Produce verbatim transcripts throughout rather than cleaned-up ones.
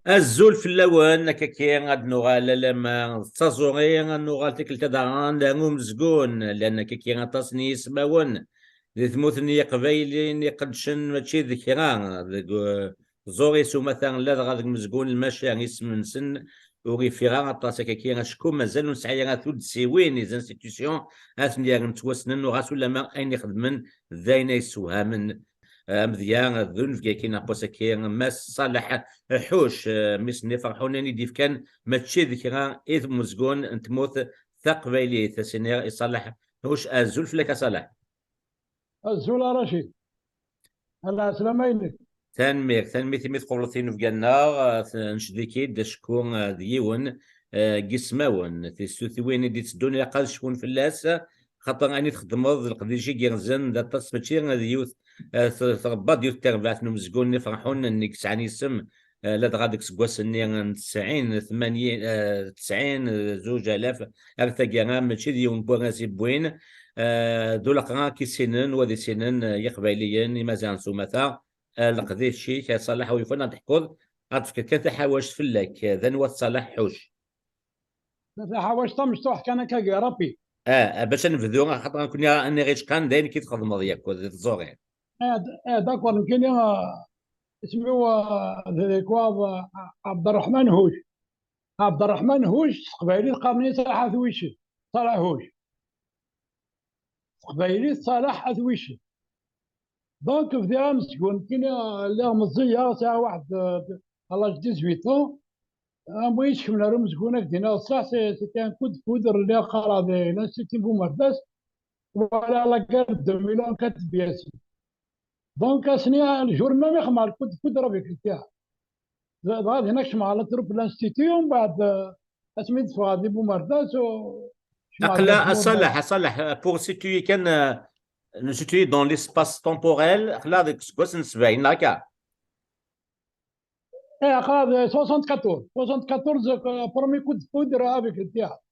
Azul fell-awen, akkaki ad nuɣal alama d taẓuri, ad nuɣal tikkelt daɣen ar umezgun, llan akkaki aṭas n yismawen di tmurt n Yiqbayliyen iqeddcen mačči d kra deg, eh, tẓuri s umata, ladɣa deg umezgun, lmaca isem-nsen ur ifiɣ ara aṭas akkaki, acku mazal ur nesɛi ara tuddsiwin, les institutions, ad ten-yerren ttwassnen, u ɣas ulamma ayen ixedmen d ayen ay yessewhamen. Amedya d unebgi-agi n wass-agi, Mass Ṣaleḥ Ḥuc, eh, mmi-s n Iferḥunen i d-yefkan mačči d kra i umezgun n tmurt taqbaylit. As-iniɣ i Ṣaleḥ Ḥuc, azul fell-ak a Ṣaleḥ. Azul a Racid. Ala, ɛeslama-inek. Tanemmirt, tanemmirt imi tqebleḍ tinubga-nneɣ, eh, t-, nced-ik-id acku, eh, d yiwen, eh, n yismawen, tisutiwin i d-itteddun ilaq ad cfun fell-as, xaṭer ayen i txeddmeḍ d leqdic i yerzen d aṭas, mačči d yiwet, eh, t-, tṛebbaḍ yiwet terbaɛt n umezgun n Iferḥunen i yesɛan isem, eh, ladɣa deg useggas-nni n tesɛin, tmanyin, eh, tesɛin, eh, zuǧ alaf, ar taggara, mačči d yiwen n warraz i wwin, eh, d uleqra i k-issinen, wa d issinen, eh, Yiqbayliyen, Imaziɣen s umata, eh, leqdic-ik, a Ṣaleḥ, u yufan ad d-teḥkuḍ, ad d-tefkeḍ kan taḥawact fell-ak, eh, d anwa-t Ṣaleḥ Ḥuc? Taḥawact tamecṭuḥt kan akka, i Ṛebbi. Ah, ah, bac ad nebdu, axaṭer nekkni ad nniɣ ičqan d ayen i txedmeḍ yakk di tẓuri. Eh, d-, eh, d'accord, nekkini, ah, isem-iw, ah, d, d, quoi, ah, Ɛebderreḥman Huc. Ɛebderreḥman Huc, s teqbaylit qqaren-iyi Ṣaleḥ At Wiced. Ṣaleḥ Huc. S teqbaylit Ṣaleḥ At Wiced. Donc, bdiɣ amezgun, nekkini, ah, lliɣ meẓẓiyeɣ, sɛiɣ waḥed, ah, à l'âge de dix-huit ans. Am wi yeskemlen ar umezgun, ad k-d-iniɣ ṣṣeḥ, c'est, c'était un coup de foudre, lliɣ qqareɣ di l'Institut Bumerdas, wala la guerre de deux mille un, quatre biyasin. Donc, asni, le jour même, xedmeɣ le coup de foudre avec le théâtre. Dɣa dinna kecmeɣ la troupe de l'Institut, umbeɛd, euh, asmi d-ffɣeɣ di Bumerdas, u kecmeɣ Aqla, a Bumerdas. Ṣaleḥ, a Ṣaleḥ, euh, pour situer kan, euh, nous situer dans l'espace temporel, aqla deg useggas n sebɛin, neɣ akka? Eh, aqla d soixante-quatorze. Soixante-quatorze, euh, premier coup de foudre avec le théâtre.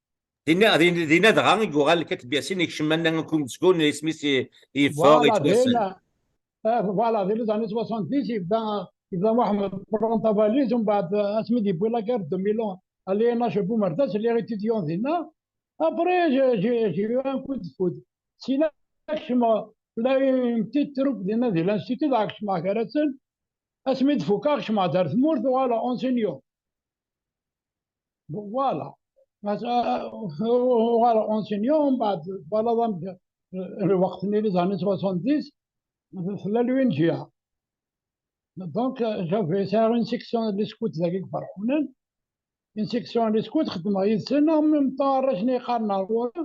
Dinna, din-, dinna dɣa i yuɣal Kateb Yasin, yekcem anna n umezgun, isem-is i-, yeffeɣ, voilà, yettwassen. Dinna, eh, voilà, di les années soixante-dix, yebda, yebda Muḥemmed pran tabaliz, umbeɛd, eh, asmi d-yewwi la guerre de deux mille un, allié nac Bumerdas, lliɣ étudiant dinna. Après, j'ai, j'ai, j'ai eu un coup de foudre. Sina kecmeɣ, la une petite troupe dinna di l'institut, dɣa kecmeɣ gar-asen. Asmi d-fukeɣ, kecmeɣ-d ar tmurt, uɣaleɣ enseignant. Voilà. Mas, ah, uɣaleɣ enseignant, umbeɛd, twalaḍ amek, eh, lweqt-nni, les années soixante-dix, tella l'U N G A. Donc, euh, j'avais, sɛiɣ une section de scout dagi deg Ferḥunen. Une section de scout, xedmeɣ yid-sen, en même temps, arrac-nni yeqqaren ar ɣur-i,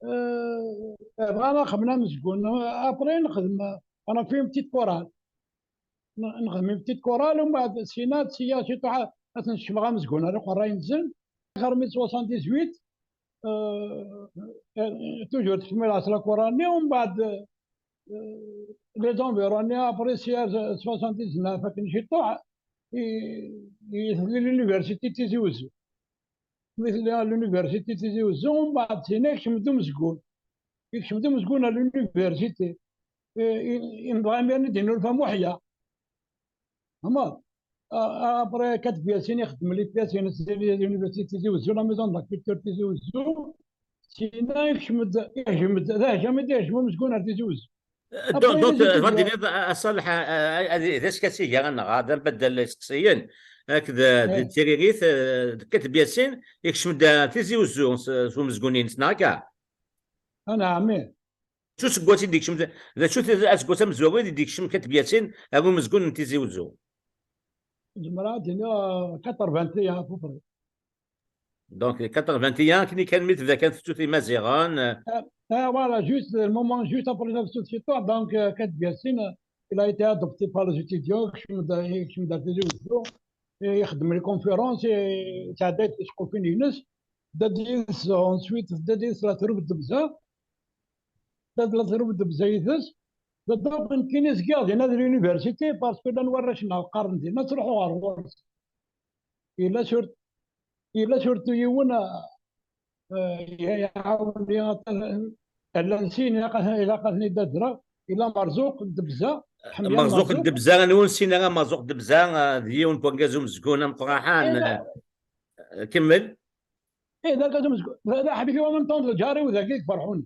euh, bɣan ad xedmen amezgun. Après, nexdem, on a fait une petite chorale. N-, nexdem une petite chorale, umbeɛd sina, sya, ciṭuḥ, ad ten-kecmeɣ amezgun ar iqerray-nsen. Armi soixante-dix-huit, euh, euh, toujours tkemmel-as la chorale-nni, umbeɛd, euh, les environs-nni, après sya, soixante-dix-neuf, akken ciṭuḥ, i, i tella l'université Tizi Ouzou. Mi tella l'université Tizi Ouzou, umbeɛd sina yekcem-d umezgun. Yekcem-d umezgun à l'université. I, i, i, dɣa imir-nni d-innulfa Muḥya. Tfehmeḍ? A-, a-, après, Kateb Yasin ixeddem les pièces-ines di l'université Tizi Ouzou, la maison de la culture Tizi Ouzou. Sina yekcem-d, yehjem-d, d aheǧǧam i d-yehjem umezgun ar Tizi Ouzou. Donc, après, donc, les étudiants, euh, ad d-tiniḍ, a, a Ṣaleḥ, a, a, a, d acu-k a sigi, neɣ d abaddal iseqsiyen akked, euh, d tiririt, euh, d Kateb Yasin, yekcem-d, euh, Tizi Ouzou s, s umezgun-ines, neɣ akka? Anɛam, ih. D acu aseggas i d-yekcem, d acu aseggas amezwaru i d-yekcem Kateb Yasin ar umezgun n Tizi Ouzou? Zemreɣ ad d-iniɣ, euh, quatre-vingt-un à peu près. Donc, quatre-vingt-un, akken kan mi tebda kan tettut imaziɣen. Euh, euh, voilà, juste le moment, juste après la tettut ciṭuḥ, donc, euh, Kateb Yasin, euh, il a été adopté par les étudiants, yekcem-d, yekcem-d ar Tizi Ouzou, et ixeddem les conférences, et yesɛedda-d ticeqqufin-ines, tedda-d yid-s, ensuite, tedda-d yid-s la troupe Debza, tedda-d la troupe Debza yid-s, donc nekkini zgiɣ dinna di l'université, parce que llan warrac-nneɣ qqaren dinna, ttruḥuɣ ɣer ɣur-s. Yella sur-, yella surtout yiwen, euh, iɛawen-iyi, llan sin, ilaq, ilaq ad ten-id-adreɣ, yella Merzuq n Debza, Ḥemdiya Merzuq Merzuq. Ddebza, anwa ur nessin ara Merzuq Ddebza, ah, d yiwen n urgaz umezgun ameqqran. Eh, da- Ah, kemmel. Eh, d argaz umezgun. D, d aḥbib-iw en même temps d lǧar-iw dagi deg Ferḥun.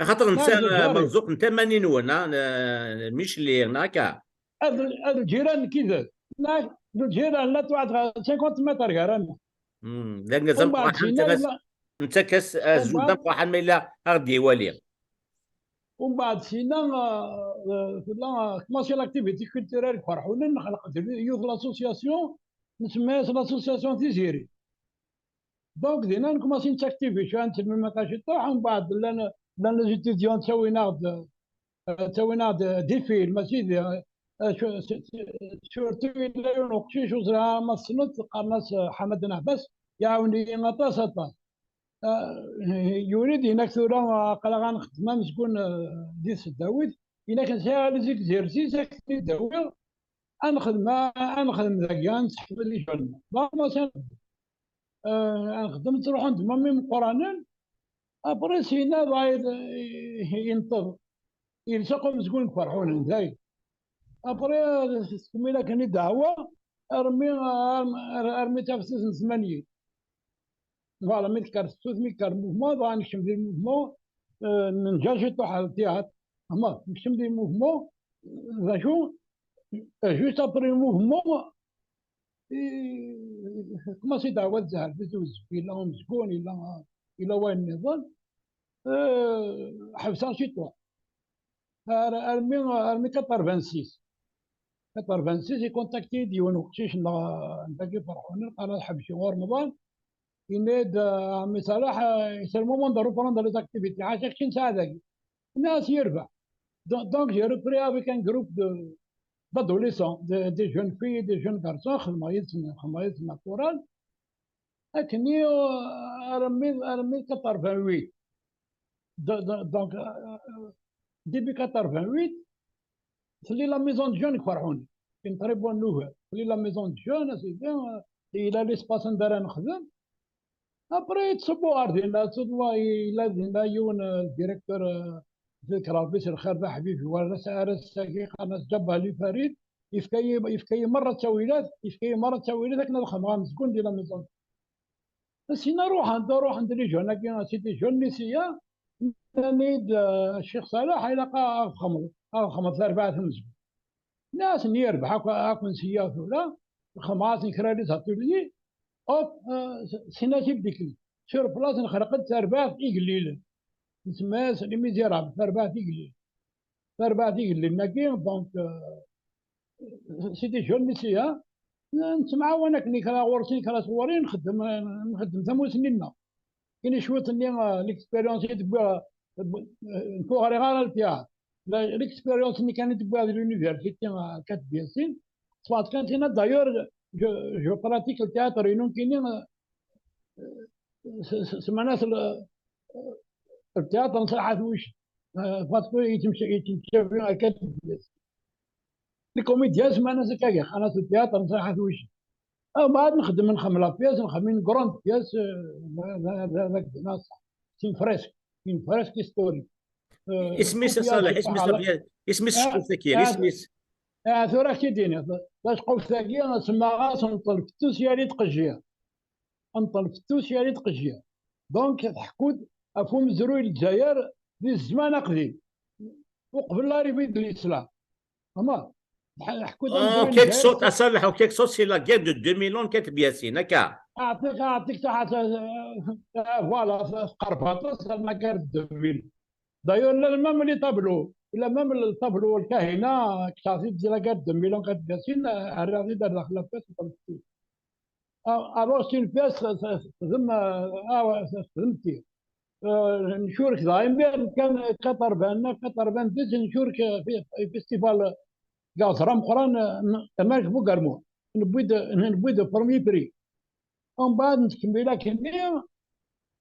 Axaṭer netta, d lǧar-iw. Merzuq n tama-nni-nwen, ah, n, n Micli, neɣ akka? Ad, ad lǧiran n Kidet. Neɣ d lǧiran, la tuɛad ɣer cinquante mètres gar-aneɣ. Hmm, d argaz ameqqran, nettak-as, nettak-as azul d ameqqran ma yella aɣ-d-iwali. Umbeɛd sina, ah, ah, tella, ah, commencé l'activité culturelle deg Ferḥunen, nexleq-d yiwet l'association, nsemma-yas l'association Tiziri. Donc, dinna nekmaṣi nettaktivi cwiya, nettemmimaṭa ciṭuḥ, umbeɛd llan, llan les étudiants ttawin-aɣ-d, ah, ttawin-aɣ-d des films, mačči d, ah, su-, su-, surtout yella yiwen uqcic ur ẓriɣ ma tessneḍ-t, qqaren-as, ah, Ḥamad Naɛbas, iɛawen-iyi aṭas, aṭas. Ah, yuri-d, yenna-k tura, ah, aql-aɣ ad nexdem amezgun, ah, di tesdawit, yenna-k nesɛa les exercices, ad k-ten-id-awiɣ, ad nexdem, ad nexdem dagi, ad nesseḥfed les jeunes. Donc, mačči, ah, ad nexdem, ttruḥun-d même imeqqranen, après, sina, dɣa, eh, yenṭeḍ. Yelsa akk amezgun deg Ferḥunen, dayen. Après, tkemmel akken i ddeɛwa, armi, ar-, armi tafsut n tmanyin. Voilà, mi tekker tefsut, mi yekker mouvement, dɣa nekcem di mouvement, euh, nenǧa ciṭuḥ ar théâtre. Ama, nekcem di mouvement, d acu, juste après le mouvement, i-, commencé ddeɛwa tezher, di tewzef, yella umezgun, yella, yella wayen nniḍen. Euh, ḥebseɣ ciṭuḥ. Ar-, armi, armi quatre-vingt-six. Quatre-vingt-six, ikontakti-yi-d yiwen uqcic neɣ, n dagi Ferḥunen, qqaren-as Ḥebci u Remḍan. Yenna-yi-d, ah, Ɛemmi Ṣaleḥ, ah, c'est le moment de reprendre les activités. Ḥaca kečč nesɛa dagi. Nniɣ-as yerbeḥ. Donc, donc, j'ai repris avec un groupe de, d'adolescents, de, des jeunes filles et des jeunes garçons, xedmeɣ yid-sen, xedmeɣ yid-sen la chorale. Akken i, euh, armi, armi quatre-vingt-huit. De-, de-, donc, euh, début quatre-vingt-huit, tella la maison de jeunes deg Ferḥunen. Une très bonne nouvelle. Tella la maison de jeunes, c'est bien, euh, il a l'espace anda ara nexdem. Après, yettṣubbu ɣer dinna, yettṣubbu, yella dinna yiwen, euh, le directeur, euh, ذكر ربي في الخير, d aḥbib, war ass-, ar ass-agi qqaren-as Ǧabali Farid, yefka-yi, yefka-yi merra ttawilat, yefka-yi merra ttawilat akken ad xedmeɣ amezgun di la maison. Sina ruḥen-d, ruḥen-d les jeunes-agi, c'est des jeunes lycéens, nnan-iyi-d, euh, Ccix Ṣaleḥ, ilaq ad txedmeḍ, ad txedmeḍ tarbaɛt amezgun. Nniɣ-asen yerbeḥ, akk, akk n sya tura, xedmeɣ-asen kra les ateliers, hop, euh, s-, sina tibdikli. Sur place, nexleq-d tarbaɛt igellilen. Nsemma-yas les misérables, tarbaɛt igellilen. Tarbaɛt igellilen-agi, donc, euh, c'est des jeunes lycéens, hein. Nettemɛawan akken, kra ɣur-sen, kra sɣur-i, nxeddem, nxeddem tamussni-nneɣ. Kini cwiṭ-nni, euh, l'expérience i d-wwiɣ, euh, nekk ur ɣriɣ ara le théâtre. La, l'expérience-nni kan i d-wwiɣ di l'université, euh, Kateb Yasin. Ṭṭfeɣ-tt kan tinna, d'ailleurs, je, je pratique le théâtre-inu nekkini, euh, s-, s-, semman-as le, le théâtre n Ṣaliḥ At Wuccen. Euh, parce que yettemca-, yettemcabi akka. Les comédiens, semman-as akka, qqaren-as le théâtre n Ṣaliḥ At Wuccen. Umbeɛd nexdem, nxeddem la pièce, nxeddem une grande pièce, euh, d, d, d, d, c'est une fresque, une fresque historique. Euh, isem-is a Ṣaleḥ, isem-is la pièce, isem-is tceqquft-agi, isem-is? Ah, tura ak-id-iniɣ, taceqquft-agi, semmaɣ-as Nṭel Fettus yali tqejjir. Nṭel Fettus yali tqejjir. Donc, tḥekku-d ɣef umezruy n Lezzayer di zzman aqdim, uqbel l'arrivée de l'islam. Ama, tḥ-, tḥekku-d amezruy n Lezzayer. En quelque sorte, a Ṣaleḥ, en quelque sorte, c'est la guerre de deux mille onze, Kateb Yasin, akka? Aɛṭik, aɛṭik taḥat, euh, euh, voilà, tqerreb aṭas, la guerre de deux mille. D'ailleurs, la même les tableaux, la même le tableau, Lkahina, kkseɣ-t-id di la guerre de deux mille onze, Kateb Yasin, euh, rriɣ-t-id ar daxel la pièce. Ah, alors, c'est une pièce, euh, euh, euh, ah ouais, euh, euh, ncurek daɣ, imir kan quatre-vingt-neuf, quatre-vingt-dix, ncurek, euh, fi, fi festival deg Aẓra Meqqran, euh, n-, Tamark Bugermu. Newwi-d, newwi-d le premier prix. Umbeɛd nettkemmil akkenni,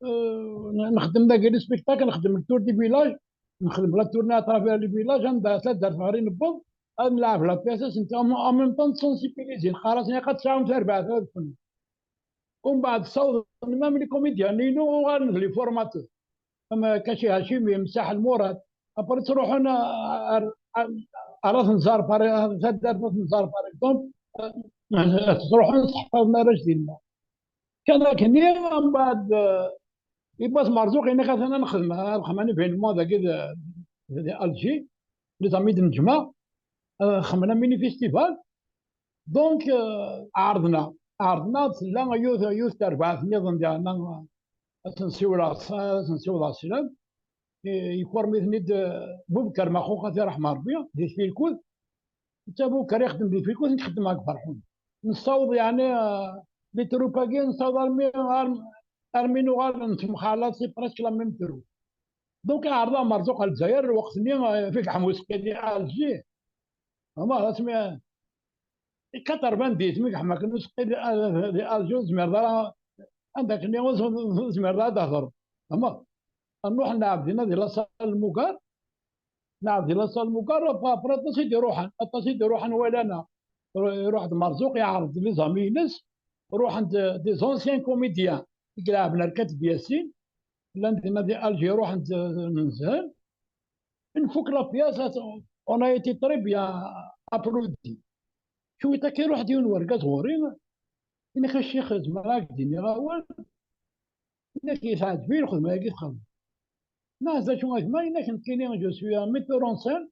euh, n-, nexdem dagi le spectacle, nexdem le tour du village, nexdem la tournée à travers le village, anda taddart ɣer i newweḍ, ad nleɛɛeb la pièce, en, en même temps, sensibiliser, neqqar-asen, ilaq ad tesɛum tarbaɛt, ad ken-, Umbeɛd ssawḍen même les comédiens-inu, uɣalen d les formateurs. Am Kaci Hacimi, am Saḥel Murad. Après, ttruḥun ar, ar, ar, ara tenẓar, par, taddart ad tenẓar, par exemple, eh, tettruḥun teḥfaḍen arrac dinna. Kan akken, mbeɛd, eh, yiwwas Merzuq, yenna-k: "Atan ad nexdem, ad nexdem un événement dagi d, di Alger, les amis d Neǧma, eh, xedmen un mini festival." Donc, eh, ɛerḍen-aɣ, ɛerḍen-aɣ-d, tella yiwet, yiwet terbaɛt nniḍen diɣen, ad sen-siwleɣ, ad sen-siwḍeɣ sslam. Eh, ikurmi-ten-id, eh, Bubekker Maxux, ad t-iṛḥem Ṛebbi, di Tfilkut. Netta Bubekker ixeddem di Tfilkut, nekk xeddmeɣ deg Ferḥun. Nessaweḍ, yeɛni, eh, les troupes-agi, nessaweḍ armi, armi, armi nuɣal nettemxalaḍ, c'est presque la même troupe. Donc, ɛerḍeɣ Merzuq ɣer Lezzayer, lweqt-nni, eh, fi yeḥma useqqi di Alger. Ama, asmi, quatre-vingt-dix, mi yeḥma kan useqqi di, di Alger, ur tezmireḍ ara, anda akken ur tezmireḍ ara ad d-tehḍreḍ. Ama, nruḥ nɛebd dinna di la salle Lmugar, nɛebd di la salle Lmugar, après, après aṭas i d-iruḥen, aṭas i d-iruḥen walan-aɣ. Iruḥ-d Merzuq, iɛreḍ-d les amis-ines, ruḥen-d des anciens comédiens i ilɛeben ar Kateb Yasin, llan dinna di Alger, ruḥen-d, nezhen. Nfuk la pièce, on a été très bien applaudi. Cwiṭ akka, iruḥ-d yiwen wergaz ɣur-i, yenna-k: "A ccix, zemreɣ ad k-d-iniɣ awal?" Yenna-k: "Teɛǧeb-iyi lxedma-agi txedmeḍ." "Nniɣ-as: 'D acu a gma?" Yenna-k: "Nekkini, je suis un metteur en scène,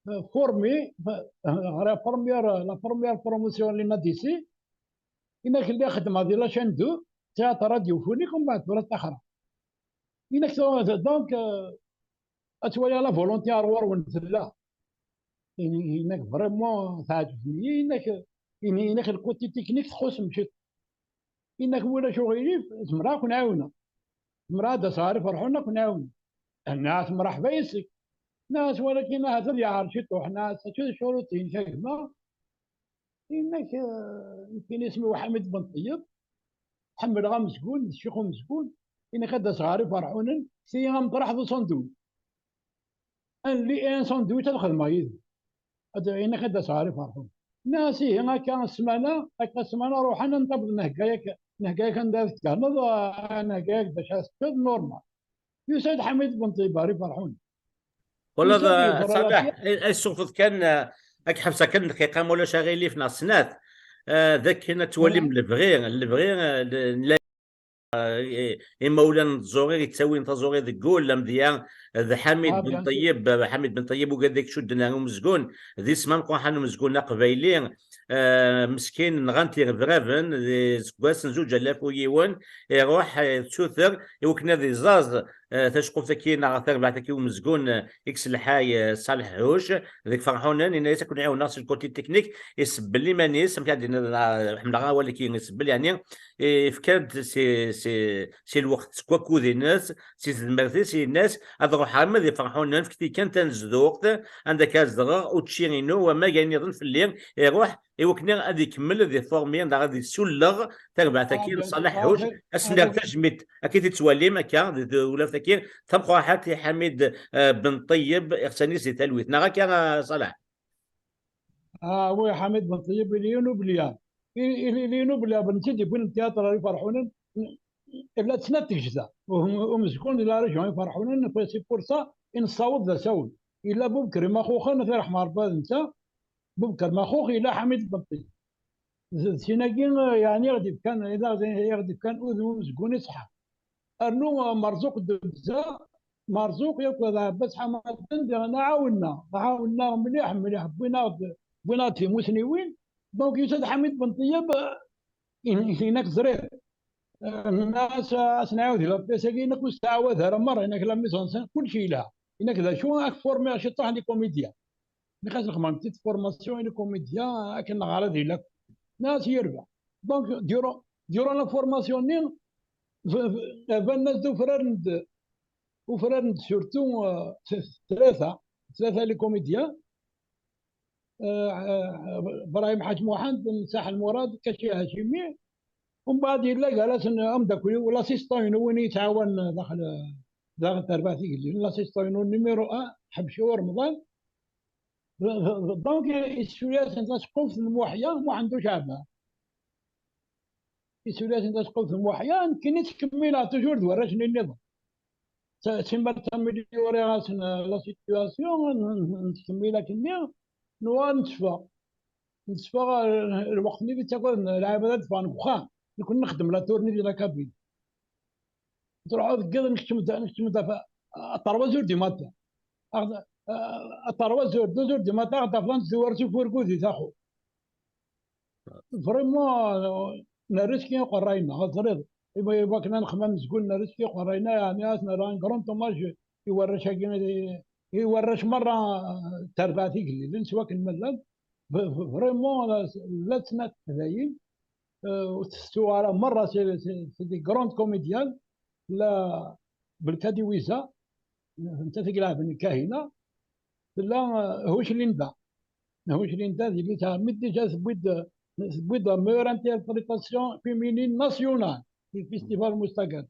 euh, formé, euh, ɣer la première, la première promotion n l'INADISI." Yenna-k: "Lliɣ xeddmeɣ di la chaîne deux, théâtre radiophonique, mbeɛd tura ttaxreɣ." Yenna-k: "Donc, euh, ad twaliḍ la volonté ar ɣur-wen tella." Yenna-k: "Vraiment, teɛǧeb-iyi." Yenna-k, yenna-k: "Le côté technique txuṣṣem ciṭ." Yenna-k: "Ulac uɣilif, zemreɣ ad ken-ɛiwneɣ. Zemreɣ ad d-aseɣ ɣer Iferḥunen ad ken-ɛiwneɣ." Nniɣ-as: "Mreḥba yes-k." Nniɣ-as: "Walakin ahat ad yeɛreḍ ciṭuḥ." Nniɣ-as: "Acu d ccuruṭ-inek a gma?" Yenna-k, eh, nekkini isem-iw Ḥamid Ben Ṭeyyeb, ḥemmleɣ amezgun, d ccix umezgun, yenna-k ad d-aseɣ ɣer Iferḥunen, kkes-iyi ameṭreḥ d usandwich. Ad nli un sandwich ad xedmeɣ yid-m. Ad, yenna-k ad d-aseɣ ɣer Iferḥunen. Nniɣ-as: "Ihi, akka ssmana, akka ssmana ruḥen ad nṭabed, nhegga-yak, nhegga-yak anda ad tegganeḍ, ah, nhegga-yak d acu ad teččeḍ, normal." Yusa-d Ḥamid Ben Ṭeyyeb ɣer Iferḥunen. Wala d Ṣaleḥ, ay, ay sufeḍ kan, eh, ad k-ḥebseɣ kan dqiqa, ma ulac aɣilif, neɣ snat, eh, d akken ad twalim lebɣi, lebɣi, eh, n la, eh, imawlan n tẓuri, yettawin taẓuri deg wul, amedya d Ḥamid Ben Ṭeyyeb, eh, Ḥamid Ben Ṭeyyeb, ugad ad k-cudden ar umezgun, d isem ameqqran n umezgun aqbayli, eh, meskin, nɣan-t yirebraben, di, seg wass n zuǧ alaf u yiwen, iruḥ, eh, yettuter, i wakken ad iẓẓaẓ eh, taceqquft-agi neɣ tarbaɛt-agi umezgun, eh, i yeslḥay, eh, Ṣaleḥ Ḥuc, deg Ferḥunen, yenna-yas: "Ad ken-ɛiwneɣ si lkuti teknik." Isebbel iman-is, amek ad d-iniḍ, eh, ḥemmleɣ awal-agi, isebbel, yeɛni, eh, ifka-d si, si, si lweqt, seg wakud-ines, si tedmert-is, yenna-yas: "Ad ruḥeɣ arma d Iferḥunen, fket-iyi kan tanezduɣt, anda akka zedɣeɣ, učči-inu, wamag, ayen nniḍen fell-i." Iruḥ, i wakken ad ikemmel ad iformi neɣ ad isulleɣ tarbaɛt-agi n Ṣaleḥ Ḥuc, ad s-nerr tajmilt. Akka i t-tettwalim akka di tewlaft-agi tameqqrant i Ḥamid, eh, Ben Ṭeyyeb, iɣsan-is di talwit. Neɣ akka, a Ṣaleḥ? Ah oui, Ḥamid Ben Ṭeyyeb, il est inoubliable. Il, il, il est inoubliable. Netta i d-yewwin théâtre ar Iferḥunen. Illa d snat tgejda. Umezgun di la région Iferḥunen, c'est pour ça i nessaweḍ d asawen. Illa Bubekri Maxuxen, ad t-iṛḥem Ṛebbi d netta. Bubekri Maxux, illa Ḥamid Ben Ṭeyyeb. D, d tin-agi, eh, yeɛni i ɣ-d-ifkan, i ɣ-d-, i ɣ-d-ifkan udem umezgun iṣeḥḥa. Rnu, eh, Merzuq Debza, Merzuq yakk d Ɛebbas Ḥamadan, diɣen ɛawnen-aɣ, ɛawnen-aɣ mliḥ, mliḥ, wwin-aɣ-d, wwin-aɣ-d timusniwin. Donc, yusa-d Ḥamid Ben Ṭeyyeb, eh, in-, in-, inak ẓriɣ. Eh, nna-as, eh, as nɛiwed di la pièce-agi, inak ur s-tettɛawad ara merra, inak la mise en scène, kullec yelha. Inak d acu, ad k-formiɣ ciṭuḥ les comédiens. Nniɣ-as: "Nexdem-d formation i les comédiens, akken neɣra di la." Nniɣ-as: "Yerbeḥ." Donc, durant, durant la formation-nni, v-, v-, banen-as-d ufraren-d, ufraren-d surtout, euh, t-, tlata, tlata les comédiens, euh, euh, Brahim Ḥaǧ Muḥend, Saḥel Murad, Kaci Hacimi, umbeɛd yella gar-asen ameddakel-iw, l'assistant-inu, win i yettɛawanen daxel, daxel terbaɛt igellilen, l'assistant-inu numéro un, Ḥebci Uremḍan. Donc, yessuli-asen taceqquft n Muḥya, Muḥend Uceɛban. Yessuli-asen taceqquft n Muḥya, nekkini ttkemmileɣ toujours d warrac-nni nniḍen. Simmal ttamélioriɣ-asen la situation, n-, n-, nettkemmil akkenni, nuɣal netteffeɣ. Netteffeɣ, eh, lweqt-nni i ttagaden lɛibad ad ffɣen deg uxxam. Nekni nxeddem la tournée di la cabine. Truḥeḍ deg yiḍ, nekcem-d, nekcem-d ɣef, à trois heures du matin. Aɣ-, à trois heures, deux heures du matin, aɣ-d-afḍan s ufurgu di taxut. Vraiment, euh, nerriski uqerray-nneɣ, teẓriḍ. Iwa-, iwakken ad nexdem amezgun, nerriski uqerray-nneɣ, yeɛni ad nerr un grand hommage i warrac-agi, i, i warrac merra, euh, n terbaɛt igellilen, s wakken ma llan. V-, v-, vraiment, la, la snat teḥdayin, euh, ur tettu ara merra, c'est, c'est, c'est des grands comédiens, la Belkadi Wiza, netta i ilɛeben Kahina, tella, euh, Huc Linda. Huc Linda d yelli-s n ɛemmi, déjà tewwi-d, tewwi-d la meilleure interprétation féminine nationale di festival Mustaqal.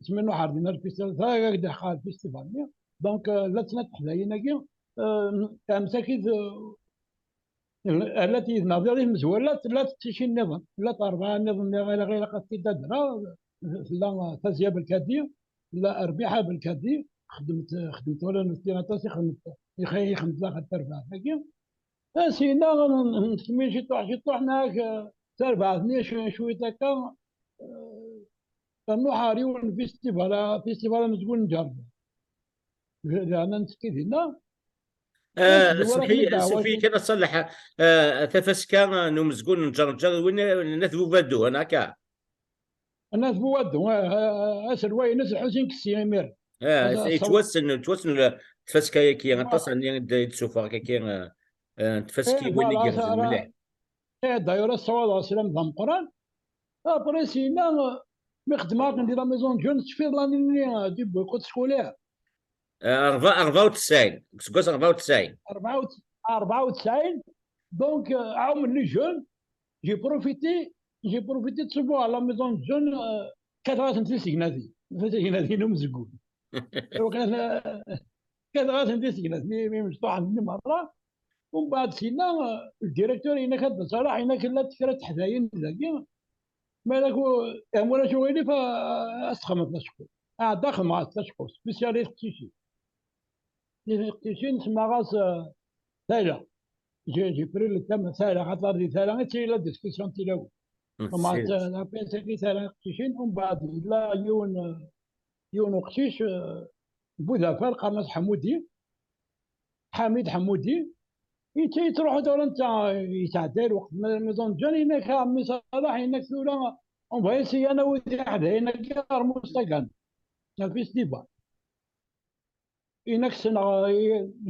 Asmi nruḥ ar dinna lfestival, ta ak-d-ḥqa lfestival-nni. Donc, euh, la snat teḥdayin-agi, euh, amsakit, euh, Rlant yid-neɣ di tmezwarut, tella teqcicin nniḍen, tella rebɛa nniḍen, ɣileɣ ilaq ad t-id-adreɣ, tella Fazia Belkadi, tella Rbiḥa Belkadi, xedment, xedment wala nutni aṭas i xedment, i xi-, i xedment daxel terbaɛt-agi. Sina n-, n-, nettkemmil ciṭuḥ ciṭuḥ, neɣ, eh, tarbaɛt-nni cwi-, cwiṭ akka, eh, nruḥ ɣer yiwen n festival, festival amezgun n Ǧerǧer. Daɣen nettekki dinna. Ah, semmeḥ-iyi, semmeḥ-iyi kan a Ṣaleḥ, ah, tafaska n umezgun n Ǧerǧer, win n At Bubadu, neɣ akka? N At Bubadu, ah, ah, ah, aselway-ines Lḥusin Kessi imir. Ah, yettwassen, yettwassen tfaska-yagi, aṭas n i d-ssufɣeɣ akka, ah, ah, n tfaskiwin i voilà, igerrzen mliḥ. Eh, d'ailleurs, ad ssawaḍeɣ sslam d ameqqran. Après, sina, mi xedmeɣ akken di la maison de jeunes, tecfiḍ l'année-nni, euh, du boycott scolaire. Euh, rebɛa, rebɛa u tesɛin, deg useggas rebɛa u tesɛin. Rebɛa u tesɛin. Donc, euh, ɛumen les jeunes, j'ai profité, j'ai profité de recevoir à la maison de jeunes, euh, kkateɣ-asen tisegnatin. Tisegnatin n umezgun. Iwakken ad, kkateɣ-asen tisegnatin, mi, mi mecṭuḥen-nni merra. Umbeɛd sina, le directeur yenna-k a Dda Ṣaleḥ, yenna-k llant kra teḥdayin dagi. Ma d aku, am ulac uɣilif, a, a s-texdmeḍ taceqquft. Ɛedda xedmeɣ-as taceqquft, spécial i teqcicin. I teqcicin semmaɣ-as, euh, Tala. J'ai, j'ai pris le thème Tala, xaṭer di Tala i ttili la discussion n tilawin. Xedmeɣ-as, euh, la pièce-agi Tala i teqcicin, umbeɛd yella yiwen, euh, yiwen uqcic, euh, bu dafar, qqaren-as Ḥamudi. Ḥamid Ḥamudi, yettruḥu tura netta, yesɛedday lweqt ma, ma d unǧan, yenna-k a ɛemmi Ṣaleḥ, yenna-k tura, on va essayer ad nawi tiḥdayin-agi ɣer Mustagan, le festival. Yenna-k ssneɣ,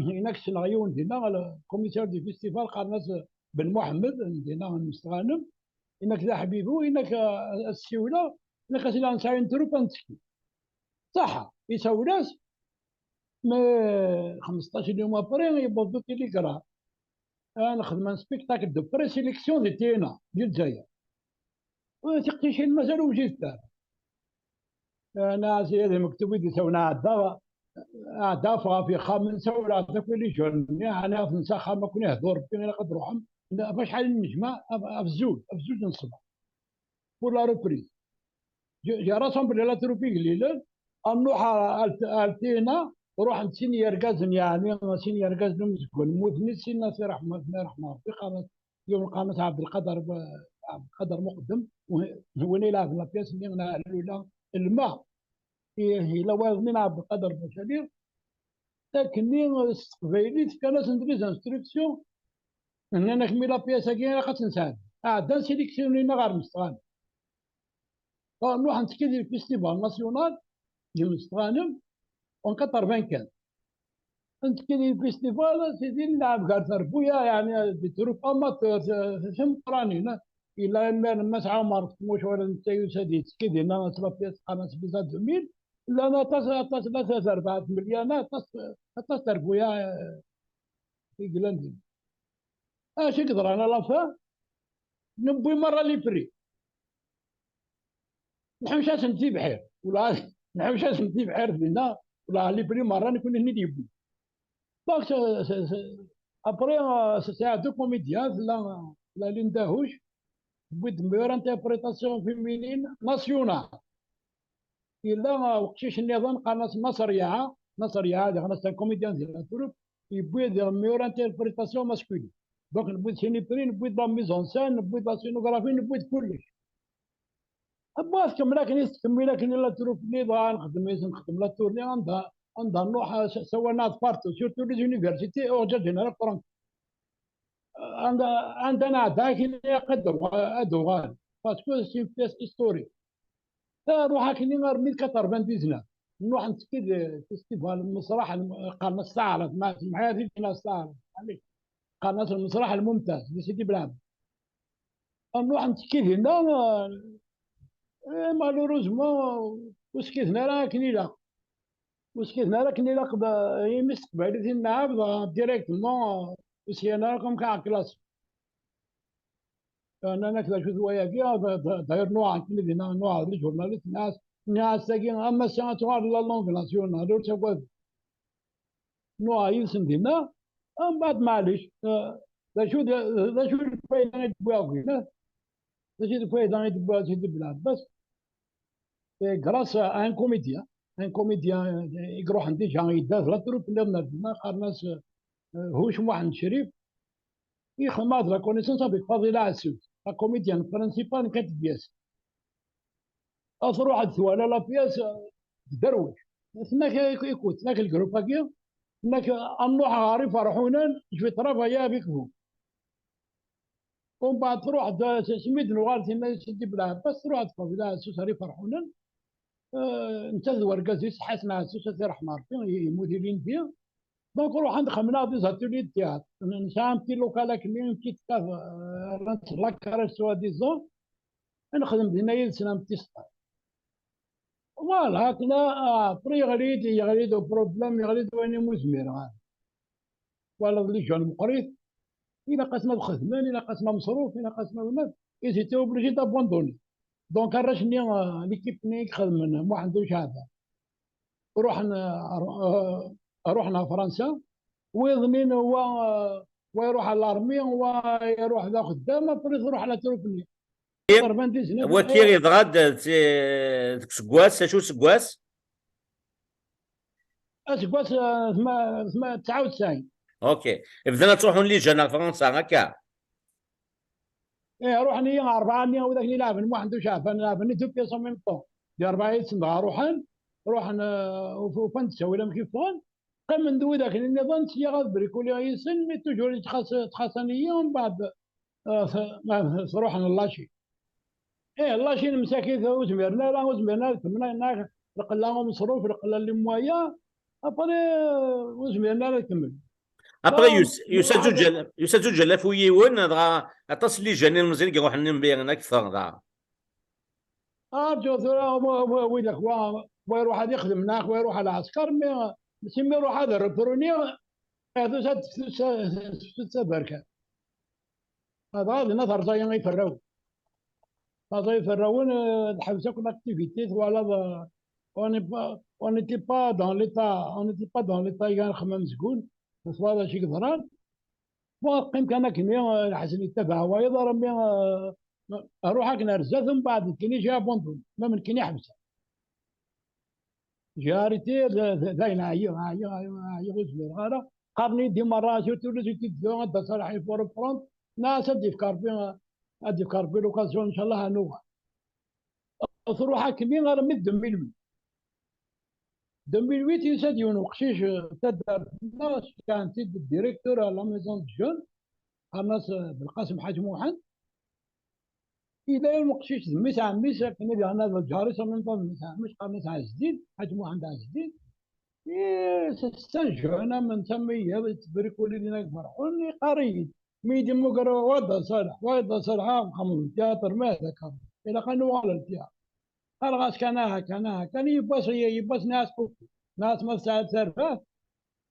yenna-k ssneɣ yiwen dinna, le commissaire du festival, qqaren-as Ben Muḥemmed, dinna n Mestɣanem, yenna-k d aḥbibu, yenna-k a, a s-siwleɣ, yenna-k a s-ila nesɛa une troupe ad nettekki. Ṣaḥa, isawel-as, mais xmesṭac yum après, yewweḍ-d télégramme. Ah, nexdem un spectacle de présélection di T N A, di Lezzayer. Tiqcicin mazal ur wjident ara. Ah, nna-as, ad mektub i d-isawlen, ɛeddaɣ, ɛeddaɣ ɣef yexxamen, sawleɣ-d akk i les jeunes-nni, ɛni ɣef nsa axxam akk, ihdu Rebbi, ilaq ad d-ruḥem. Ɣef acḥal i nejmeɛ? Ɣef, ɣef zuǧ, ɣef zuǧ n ṣṣbeḥ. Pour la reprise. J'ai, j'ai rassemblé la troupe igellilen, ad nruḥ ar, ar, ar T N A, ruḥen sin yergazen, yeɛni sin yergazen umezgun, mmuten i sin, ad t-iṛeḥm-, ad ten-iṛeḥm Ṛebbi, qqaren-as, yiwen qqaren-as Ɛebdelqader, Ɛebdelqader Muqeddem, u-, win ilɛeben la pièce-nni n Ɛellula, Lma, i-, yella wayeḍ-nni n Ɛebdelqader Bacali, akkenni s teqbaylit, fkan-asen-d les instructions, nnan-ak mi la pièce-agi ilaq ad tt-nesɛeddi. Ɛeddan sélectionner-aɣ ɣer Mestɣanem. Nruḥ nettekki di festival national di Mestɣanem en quatre-vingt-quinze. Nettekki di festival, sidi, nlɛeb gar terbuya, yeɛni, des troupes amateurs, eh, timeqqranin. Yella imir Mass Ɛumer, f tmucuha netta yusa-d yettekki dinna, s la pièce qqaren-as Visa deux mille. Llan aṭas, aṭas, la terbaɛt melyana, aṭas, aṭas terbuya, eh, i yellan din. Acu i yeḍran à la fin? Newwi merra les prix. Nḥuc-asen tibḥir. Wala nḥuc-asen tibḥir dinna, wala les prix merra nekni i ten-id-yewwi. Donc, c'est, c'est, c'est, après, euh, c'est, c'est deux comédiens, la, la Linda Houch, tewwi-d meilleure interprétation féminine nationale. Yella, uh, uqcic nniḍen, qqaren-as Nasser Yaha. Nasser Yaha, diɣen, c'est un comédien di la troupe. Yewwi-d meilleure interprétation masculine. Donc, newwi-d Sini Prix, newwi-d la mise en scène, newwi-d la scénographie, newwi-d kullec. Abba tkemmel akken i tettkemmil akken i la troupe-nni, dɣa nxeddem yis-, nxeddem la tournée, anda, anda nruḥ, uh, s-, sawalen-aɣ-d partout, surtout les universités, ur ǧǧaǧen ara franc. Anda, anda nɛedda akken ilaq ad uɣ-, ad uɣal. Parce que c'est une pièce historique. Ruḥ akkenni ar mille quatre-vingt-dix-neuf. Nruḥ nettekki di festival, lmesraḥ, qqaren-as Taɛrabt, ma semḥeɣ-ak, qqaren-as Taɛrabt. Qqaren-as lmesraḥ Lmumtaz, di Sidi Belɛebbas. Nruḥ nettekki dinna, eh, malheureusement, ur skiden ara akken ilaq. Ur skiden ara akken ilaq, imi s teqbaylit i nɛab, dɣa directement, ur syan ara comme ça classe. Nnan-ak d acu-t wayagi, d-, d-, d'ailleurs nuɛeɣ akken i dinna, nuɛeɣ d lejurnalist, nniɣ-as, nniɣ-as tagi, a Massi ad tuɣal la langue nationale, ur ttagad. Nuɛeɣ yid-sen dinna, mbeɛd maɛlic, eh, d acu d, d acu d lfayda i d-wwiɣ dinna? D acu d lfayda i d-wwiɣ Sidi Belɛebbas? Eh, grâce à un comédien, un comédien, eh, i iruḥen déjà yedda d la troupe nniḍen ar dinna, qqaren-as, eh, Huc Muḥend Crif, ixdem-aɣ-d la connaissance avec Fadila Ɛessut, la comédienne principale n Quatre Pièces. Ad truḥ ad twala la pièce, eh, tderwec. Tenna-k, écoute, tenna-k le groupe-agi, tenna-k ad nruḥ ɣer Iferḥunen, je vais travailler avec vous. Umbeɛd truḥ-d, s-, asmi d-nuɣal tinna i Sidi Belɛebbas, truḥ-d Fadila Ɛessut ar Iferḥunen. Eh, netta d wergaz-is, Ḥasen Ɛessut, ad t-iṛḥem Ṛebbi, yemmut ilindi. Donc, ruḥen-d xedmen-aɣ des ateliers de théâtre. N-, nesɛa un petit local akkenni, une petite cave, eh, rran-tt la crèche soi-disant. Ad nexdem dinna yid-sen un petit stage. Voilà, akken, ah, après yeɣli-d, yeɣli-d uproblème, yeɣli-d wayen umi ur zmireɣ ara. Twalaḍ les jeunes meqqrit, ilaq-asen ad xedmen, ilaq-asen ameṣruf, ilaq-asen awnaf, ils étaient obligés d'abandonner. Donc, arrac-nni, euh, l'équipe-nni i ixedmen Muḥend Uceɛban, ruḥen, euh, ar-, euh, ruḥen ɣer Fransa, wiḍen-in wa, euh, wa iruḥ ɣer l'armée, wa iruḥ d axeddam, après truḥ la troupe-nni. Quatre-vingt-dix-neuf. Waki yeḍra-d, eh, deg useggas, acu useggas? Aseggas, eh, tma-, tma-, tesɛa u tesɛin. Ok. Bdan ad ttruḥun les jeunes ar Fransa, akka? Eh, ruḥen-iyi rebɛa-nni, widak-nni leɛben Muḥend Uceɛban, leɛben deux pièces en même temps. Di rebɛa yid-sen dɣa ruḥen, ruḥen, eh, uf-, ufan-d ttawil amek i ffɣen. Qqimen d widak nniḍen, sliɣ ad brikuliɣ yid-sen, mais toujours yettxas-, ttxasan-iyi, mbeɛd, eh, t-, ma-, truḥen la Chine. Eh, la Chine msakit ur zmiren ara, ur zmiren ara ad kemmlen, akken lqella umeṣruf, lqella n les moyens, après, eh, ur zmiren ara ad kemmlen. Après, donc, yusa-d zuǧ alaf, yusa-d zuǧ alaf u yiwen, dɣa aṭas n les jeunes ilmeẓyen i iruḥen mbiren akteṛ, dɣa. Arǧu tura, wa, wa, widak, wa, wa iruḥ ad ixdem, neɣ wa iruḥ ɣer lɛesker, mi, mi iruḥ ad repruni, eh, tusa-d tefsut s-, tefsut taberkant. Dɣa dinna terẓa-yi iferrawen. Terẓa iferrawen, eh, teḥbes akk l'activité, twalaḍ, eh, on n'est pas, on n'était pas dans l'état, on n'était pas dans l'état i gan xemma amezgun, twalaḍ acu i yeḍran. Bon, teqqim kan akkenni, eh, lḥasen yettabaɛ wayeḍ, armi, eh, ruḥ akken ar zdat, mbeɛd nekkini j'ai abandonné, même nekkini ḥebseɣ. J'ai arrêté, d, d, dayen ɛyiɣ, ɛyiɣ, ɛyiɣ, ɛyiɣ, ur zmireɣ ara. Qqaren-iyi-d i merra, surtout les étudiants, ad d-aṣalaḥ, il faut reprendre. Nniɣ-as ad d-yefk Rebbi, ad d-yefk Rebbi l'occasion, ncallah ad nuɣal. Truḥ akkenni armi d deux mille huit. Deux mille huit, yusa-d yiwen uqcic, eh, taddart-nneɣ, ceyyɛen-t-id directeur à la maison de jeunes, qqaren-as, eh, Belqasem Ḥaǧ Muḥend. Yella yiwen uqcic d mmi-s n ɛemmi-s, akken i diɣen ad lǧar-is, en même temps d mmi-s n ɛemmi-s, qqaren-as Ɛezdin, Ḥaǧ Muḥend Ɛezdin. Eh, c'est, c'est un jeune homme, netta mi yettbrikuli dinna deg Ferɛun, yeqqar-iyi-d, mi yi-d-immuger, wa Dda Ṣaleḥ, wa Dda Ṣaleḥ, ad nxemmem ltyaṭer, ma d akka, ilaq ad nuɣal ɣer ltyaṭer. Qqareɣ-as kan aha, kan aha, kan, yiwwas, yiwwas nniɣ-as, nniɣ-as ma tesɛiḍ tarbaɛt,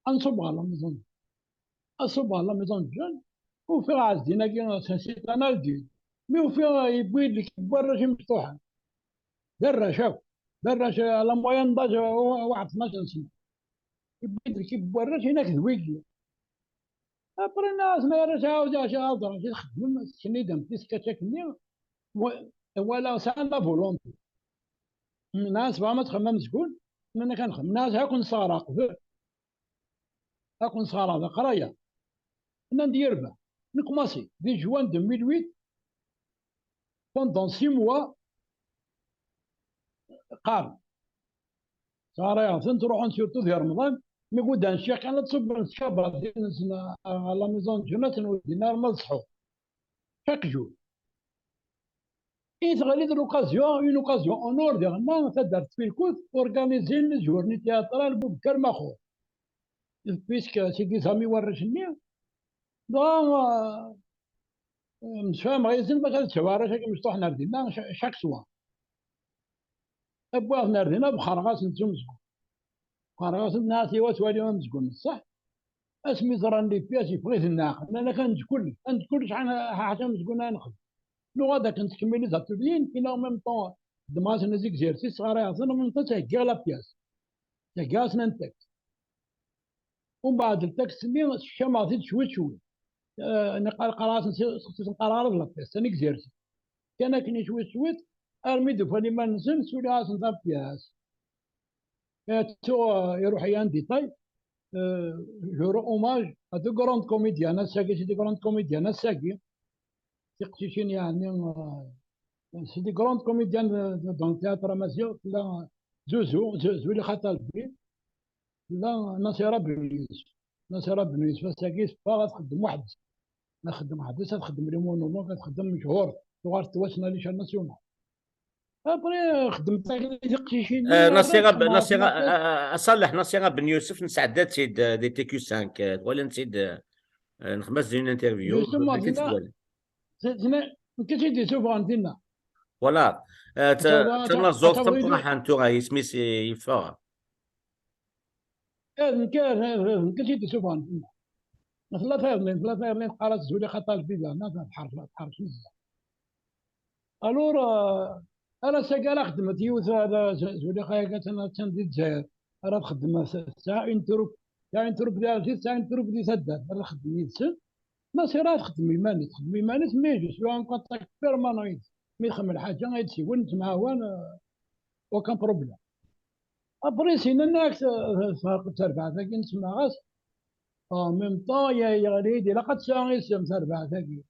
ad nṣubb ɣer la maison. Ad ṣubbeɣ la maison de jeunes, ufiɣ Ɛezdin-agi, c'est un adulte. Mi ufiɣ yewwi-d lkib n warrac imecṭuḥen. D arrac akk. D arrac, à la moyenne d'âge, wa-, waḥed tnac sna. Yewwi-d lkib n warrac, inak d wigi. Après, nniɣ-as, ma arrac, ɛawed, ɛawed, ɛawed, ɛawed, txeddmem, tcenni-d am tiskacak-nni, wa-, wala sɛan la volonté. Nnan-as: "Tebɣam ad txedmem amezgun?" Nnan-ak: "Ad nxedm." Nnan-as: "Ad ken-sɣareɣ qbel. Ad ken-sɣareɣ d aqraya." Nnan-d: "Yerbeḥ." Nekmaṣi di juin deux mille huit, pendant six mois, qqaren. Sɣarayeɣ-ten, ttruḥun surtout di Remḍan, mi guddan ccix kan ad ṣubben ccaba dinsen à la maison de jeunesse n Weddin arma d ṣḥur. Chaque jour. I teɣli d l'occasion, une occasion en or diɣenna taddart Tfilkut organizin les journées théâtrales Boubacar Makhur. Puisque c'est des amis warrac-nni, dɣa, euh, msefhameɣ yid-sen bac ad sɛu arrac-agi mecṭuḥen ar dinna cha-, chaque soir. Wwiɣ-ten ar dinna, bxareɣ-asen-d s umezgun. Bxareɣ-asen-d, nniɣ-as: "Iwa twali amezgun n ṣṣeḥ?" Asmi ẓran les pièces, yeffeɣ-iten leɛqel. Nnan-ak: "Ad neǧǧ kullec, ad neǧǧ kullec, ḥa-, ḥaca amezgun ara nexdem." Nuɣal-d akken nettkemmil les ateliers, nekkin en même temps xeddmeɣ-asen les exercices, sɣarayeɣ-ten, en même temps ttheggiɣ la pièce. Theggiɣ-asen un texte. Umbeɛd, le texte-nni ssekcameɣ-t-id cwiṭ cwiṭ. Eh, neqqar-, qqareɣ-asen s-, s-, s-, qqareɣ ara d la pièce, c'est un exercice. Kan akken cwiṭ cwiṭ, armi d-ufan iman-nsen, suliɣ-asen la pièce. Eh, ttuɣ, eh, iruḥ-iyi un détail. Eh, je rends hommage à deux grandes comédiennes, ass-agi, c'est des grandes comédiennes, ass-agi. Tiqcicin, yeɛni, eh, c'est des grandes comédiennes de, de, dans le théâtre amaziɣ, tella Zuzu, Zu-, Zulixa Talbi, tella Nasira Ben Yusef. Nasira Ben Yusef, ass-agi teffeɣ ad txeddem weḥd-s. Ma txeddem weḥd-s, ad txeddem les monologues, ad txeddem mechur, tuɣal tettwassen à l'échelle nationale. Après, xeddment akk tiqcicin-nni, Eh, Nasira, Nasira, eh, eh, Salah, Nasira Ben Yusef, nesɛedda-tt-id, eh, di T Q cinq, eh, twalamt-tt-id, eh, eh, nexdem-as-d une interview, justement, akken dinna, tt-twala. Nekk i tt-id-yessufɣen dinna. Voilà. Eh, ta-, ata-, ata-, tanaẓurt ata-, tameqqrant tura, isem-is yeffeɣ. Eh, nekk, eh, eh, nekk i tt-id-yessufɣen dinna. Tella tayeḍnin, tella tayeḍnin teqqar-as Zulixa Talbi, diɣenna tḥerc, tḥerc nezzeh. Alors, euh, ar ass-agi ara xedment yiwet, ara z-, Zulixa-agi attan, attan di Lezzayer. Ara txeddem s-, tesɛa une troupe, tesɛa une troupe di Ɛerzit, tesɛa une troupe di taddart. Ara txeddem yid-sen. Nasira txeddem iman-is, txeddem iman-is, mais je suis en contact permanent yid-s. Mi txemmel lḥaǧa, ad d-siwel, nettemɛawan, euh, aucun problème. Après, sina-ak, euh, terbaɛt-agi, nsemmaɣ-as, en même temps, ya-, yeɣli-d, ilaq ad tesɛu isem terbaɛt-agi.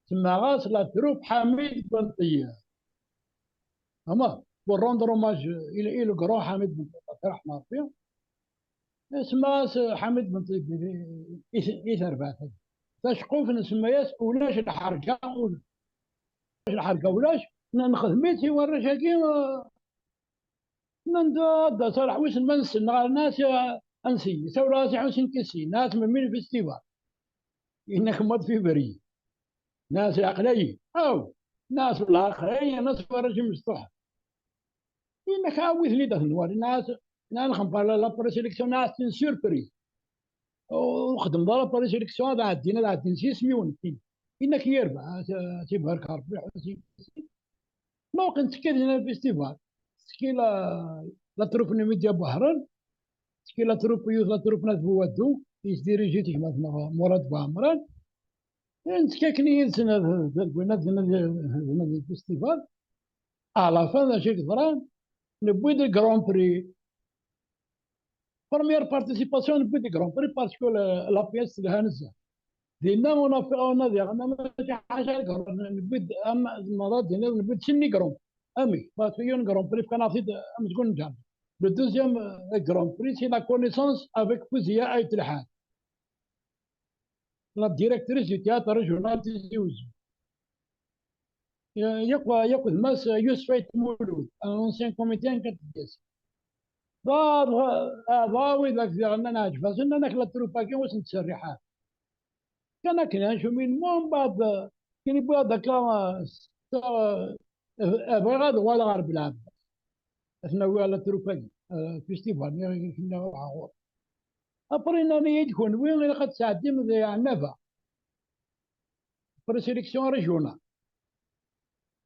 Semmaɣ-as la troupe Ḥamid Ben Ṭeyyeb. Ama, pour rendre hommage i, i le grand Ḥamid Ben Ṭeyyeb, ad t-yerḥem Ṛebbi. Semmaɣ-as Ḥamid Ben Ṭeyyeb i, i, i terbaɛt-agi. Taceqquft nsemma-yas ulac lḥerǧa, ulac lḥerǧa, ulac, n-, nexdem-itt i warrac-agi, eh, Nnan-d, "A Dda Ṣaleḥ, wissen ma nessen neɣ ala?" Nnan-as, "Ansi?" Sawleɣ-as i Ḥusin Kissi, nnan-as, "Melmi lfestival?" Yenna-k, "Mois de février." Nnan-as, "Aql-ayi." Aw! Nnan-as, "Wellah aql-ayi," nnan-as, "warrac imecṭuḥen." Yenna-k, "Awit-ten-id ad ten-nwali." Nnan-as, nnan-as, "Nexdem la, la présélection." Nnan-as, "C'est une surprise." Ur xeddmeḍ ara présélection, ad ɛeddin, ad ɛeddin s yisem-iw nekkini. Yenna-k, "Yerbeḥ, a, a, tibarek Rebbi, Ḥusin Kissi." Donc, nettekki dinna lfestival. Tettekki la, la troupe n Media Buḥren, tettekki la troupe, yiwet la troupe n At Buwaddu, yesdiriji-tt gma-tneɣ Murad Buɛemran. Nettekki akken yid-sen ad, ad, ad, ad, ad, ad, ad, lfestival. À la fin, d acu i yeḍran? Newwi-d le Grand Prix. Première participation, newwi-d le Grand Prix parce que la, la pièce telha nezzeh. Dinna, on a fait, on a, diɣenna, mačči ḥaca le Grand, newwi-d, am, tzemreḍ ad d-tiniḍ, newwi-d sin n Grand. Amek? Parce que yiwen Grand Prix, fkan-aɣ-t-id amezgun n Ǧerǧer. Le deuxième, euh, Grand Prix, c'est la connaissance avec Fouziya Ayt Lḥaǧ, la directrice du théâtre régional Tizi Ouzou. Yakk, yakk d Mass Yousef Ayt Mulud, un ancien comédien n Katidyas. Dɣa, dɣa, dɣa wid akk diɣen nnan ɛǧeb-asen, nnan-ak la troupe-agi ur sen-ttserriḥ ara. Kan akken, un cheminement, mbeɛd, eh, kien wwiɣ-d akka, eh, s-, eh, eh, bɣiɣ ad uɣaleɣ ɣer Belɛebbas. Ad ten-awiɣ la troupe-agi, eh, festival, nniɣ, nniɣ ruḥeɣ ɣur-. Après, nnan-iyi-d, "Kenwi ilaq ad tesɛeddim di Ɛennaba, présélection régionale."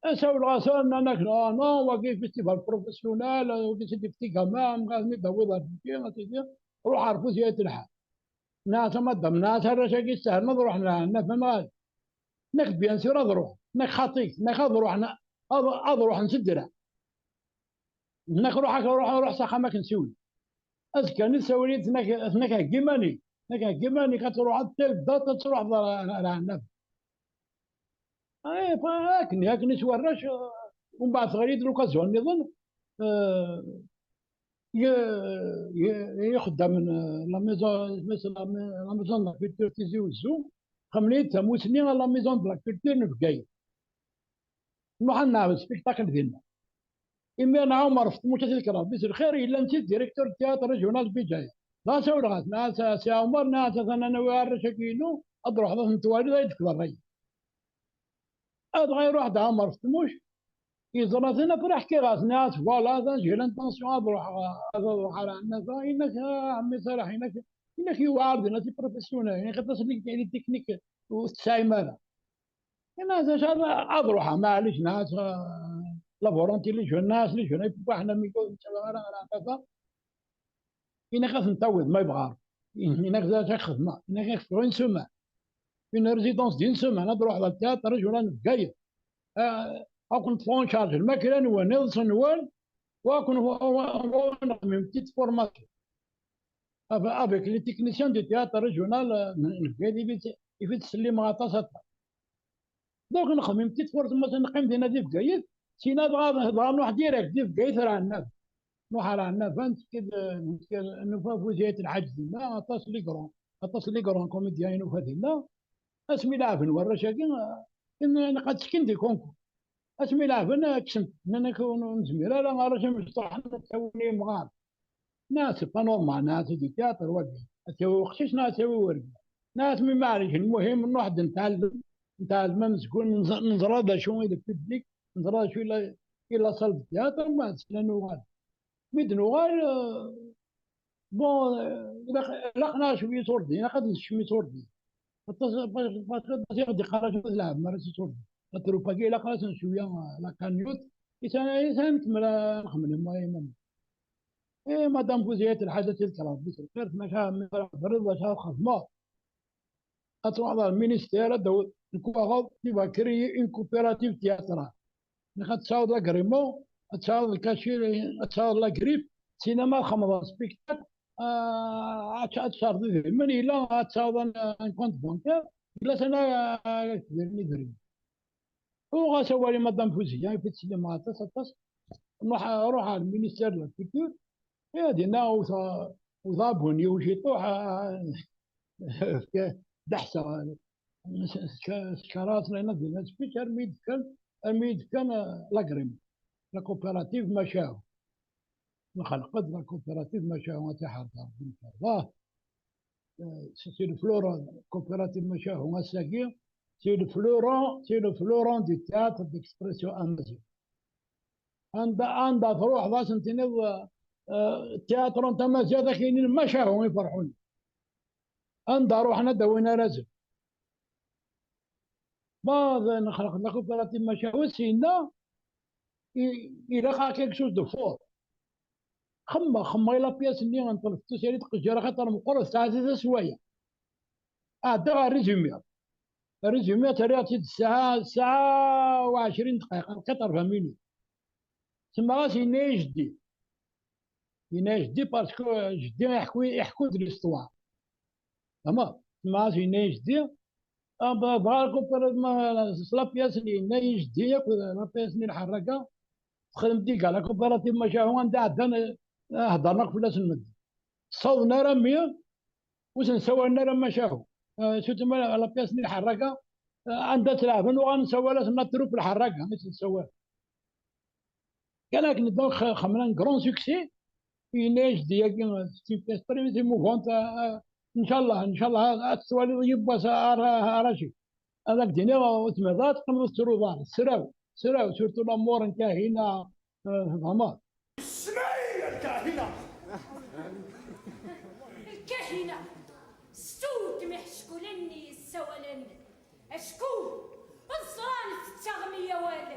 Asawleɣ-asen, nnan-ak, "Non, non, wagi festival professionnel, wagi c'est des petits gamins, mbeɛd mi d-tawiḍ ar dagi, a sidi, ruḥ ar Fouziya Ayt Lḥaǧ." Nniɣ-as, "A madame," nniɣ-as, "arrac-agi sehlen ad ruḥen ar Ɛennaba neɣ ala?" Nniɣ-ak, "Bien sûr ad ruḥen." Nniɣ-ak, "Xaṭi-k," nniɣ-ak, "ad ruḥen, ad ruḥen s ddreɛ." Tenna-k: "Ruḥ, ruḥ, ruḥ s axxam, ad k-nsiwel." Azekka-nni tsawel-iyi-d, tenna-k, tenna-k: "Heggi iman-ik, tenna-k, heggi iman-ik, ad truḥeḍ telle date, ad truḥeḍ ɣer, ɣer, ɣer Ɛennaba." Eh, fa-, akken, akken i s warrac, eh, umbeɛd teɣli-d l'occasion nniḍen, eh, i, i, i ixeddamen, eh, la maison, la, la maison de la culture Tizi Wezzu, xemlen-iyi-d tamusni à la maison de la culture n Bgayet. Nruḥ ad nɛawed spectacle dinna. Imir n Ɛumar Feṭmuc, ad t-id-kreɣ bis lxir, yella netta d directeur du théâtre régional de Bidjaya. Dɣa sawleɣ-as, nniɣ-as: "A Si Ɛumar, nniɣ-as, atan ad nawi arrac-agi-inu, ad d-truḥeḍ ad ten-twaliḍ, ad yi-d-tefkeḍ rray." Dɣa iruḥ-d Ɛumar Feṭmuc, yeẓra-ten, après ḥkiɣ-as, nniɣ-as: "Voilà, atan j'ai l'intention ad ruḥeɣ, ad ruḥeɣ ɣer Ɛennaba." Yenna-k: "A ɛemmi Sareḥ," yenna-k, yenna-k: "Yewɛer dinna, c'est professionnel, yenna-k aṭas n les techniques ur tesɛim ara." Yenna-as: "Acu ad, ad ruḥeɣ, maɛlic, nniɣ-as, euh, la volonté, les jeunes, nniɣ-as, les jeunes, et puis ḥna mi ur nettawi ara ɣer Ɛennaba." Yenna-k: "Ad ten-tawiḍ ma yebɣa Ṛebbi." Yenna-k: "D acu ad xedmeɣ?" Yenna-k: "Ad k-fkeɣ une semaine, une résidence d'une semaine, ad ruḥeḍ ɣer le théâtre régional n Bgayet. Ah, ad ken-ṭṭfeɣ en charge lmakla-nwen, iḍes-nwen, u ad ken-, u, u, u, une petite formation avec, avec les techniciens du théâtre régional, euh, n, n Bgayet, i fi-, i fi-, ttsellimeɣ aṭas, aṭas." Donc nexdem une petite formation, neqqim dinna di Bgayet, sina dɣa, dɣa nruḥ direct di Bgayet ar Ɛennaba. Nruḥ ar Ɛennaba, nettkel, nettkel, nufa Fuziyat Lḥaǧ dinna, aṭas les grands, aṭas les grands comédiens i nufa dinna. Asmi leɛben warrac-agi, eh, nniɣ-as: "Ad ttekkin di concours." Asmi leɛben, eh, kksen, nnan-ak: "Ur, ur nezmir ara, arrac imecṭuḥen ad ttawin imɣaren." Nniɣ: "C'est pas normal, nniɣ-as, c'est du théâtre wagi. Ad tawi uqcic, nniɣ-as, ad tawi wergaz." Nniɣ-as: "Mi maɛlic, lmuhim, nruḥ-d netɛellem, netɛellem amezgun, nẓ-, neẓra d acu i le public, neẓra d acu i la, i la salle de théâtre, ma d sina nuɣal." Mi d-nuɣal, euh, bon, euh, ilaq, ilaq-aɣ cwiya iṣurdiyen, ilaq ad nsekcem iṣurdiyen. Aṭas, parce que aṭas i ɣ-d-iqqar: "Acu telɛeb mi ara s iṣurdiyen? La troupe-agi ilaq-as cwiya, euh, la cagnotte, i s-, i s-, ad nkemmel ad nxemmel i iman-nneɣ." Eh, madame Fuziyat Lḥaǧ, ad tt-id-kreɣ bis lxir, maca mi ara tebriḍ, acu ara xedmeɣ? Ad truḥeḍ ɣer le ministère, ad d-tawiḍ, nekk waɣeḍ, tu vas créer une coopérative théâtrale. Nekk ad tesɛuḍ l'agrément, ad tesɛuḍ le cachet, ad tesɛuḍ la griffe, sina ma txedmeḍ spectacle, ah, ad, ad tesɛuḍ idrimen, yella ad tesɛuḍ un, un compte bancaire, yella sani ad ak-d-rren idrimen. Uɣas awal i madame Fouziya, i fi-, ttsellimeɣ aṭas, aṭas. Nruḥ, ruḥ ɣer le ministère de la culture, eh, dinna wteɣ, wteɣ abuni-w ciṭuḥ, ah, d aḥsa, s-, s-, s-, s-, dinna speech, armi d-fkan, armi d-fkan, ah, l'agrément. La coopérative Macahu. Nxelq-d la coopérative Macahu, ad tt-iḥerz Rebbi, inchallah. Euh, c'est, c'est le fleuron, coopérative Macahu, ass-agi, c'est le fleuron, c'est le fleuron du théâtre d'expression amazigh. Anda, anda truḥeḍ ad sen-tiniḍ, euh, euh, théâtre n tamaziɣt, ad ak-inin Macahu, iferḥun. Anda ruḥen ad d-awin arrazen. Ma d-, nxelq la coopérative Macahu, syenna, i-, ilaq-aɣ quelque chose de fort. Xemmeɣ, xemmeɣ i la pièce-nni n Ṭlef Tusari Tqejjir, axaṭer meqqret, tesɛa tlata sswayeɛ. Ɛeddaɣ ɣer résumé. Résumé, terriɣ-tt-id ssaɛa, ssaɛa u ɛecrin dqiqa, lqiṭ rebɛa minutes. Semmaɣ-as Yenna-yi jeddi. Yenna-yi jeddi parce que jeddi iḥekku, iḥekku-d l'histoire. Tama, semmaɣ-as Yenna-yi jeddi. Ah, ba-, bɣa la coopérative, ma, s la pièce-nni Yenna-yi jeddi, akked la pièce-nni Lḥerraga, texdem dégâts. La coopérative Macahu, anda ɛeddan, eh, heddren akk fell-asen medden. Ssawḍen armi ur sen-ssawalen ara Macahu. Eh, surtout ma la pièce-nni Lḥerraga, eh, anda ttlaɛben, uɣalen ssawal-asen la troupe Lḥerraga, i sen-ssawalen. Kan akken, donc, xemlan grand succès, Yenna-yi jeddi-agi, c'est une pièce très émouvante, euh, euh, inchallah, inchallah, ad, ad tettwaliḍ yiwwas a, a, a Racid. Ad ak-d-iniɣ, ur tmiḍ ara teqqimeḍ ur tettruḍ ara. Sraw, sraw, surtout l'amour n Kahina, euh, tfehmeḍ. Isem-iyi a Kahina! Lkahina, s tewtem iḥeckulen-nni yessawalen, acku ẓran tettaɣem i awal.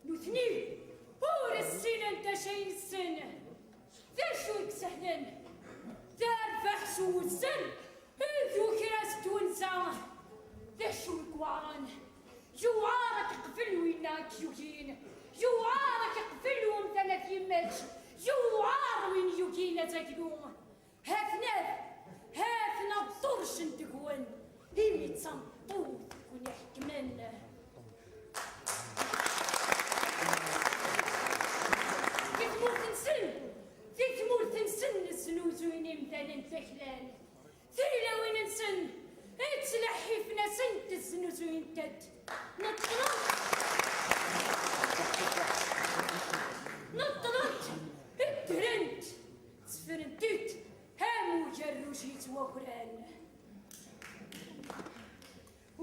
Nutni ur ssinen d acu ay nessen. D acu i isehlen? D arbaḥ s uwzel, d ukras d twenza. D acu i iweɛren? Yewɛer ad k-iqbel winna i k-yugin. Yewɛer ad k-iqbel umdan ad yemmet. Yewɛer win yugin azaglu. Haten-ad, haten-ad ṭṭurcen deg-wen, imi d tameṭṭut i ken-iḥekmen. Di tmurt-nsen, di tmurt-nsen znuzuyen imdanen d aklan. Tilawin-nsen ttleḥḥifen-asent, znuzuyent-d. Neṭṭlent, neṭṭlent, ddrent, ttefrent-d am ugerruj yettwakran.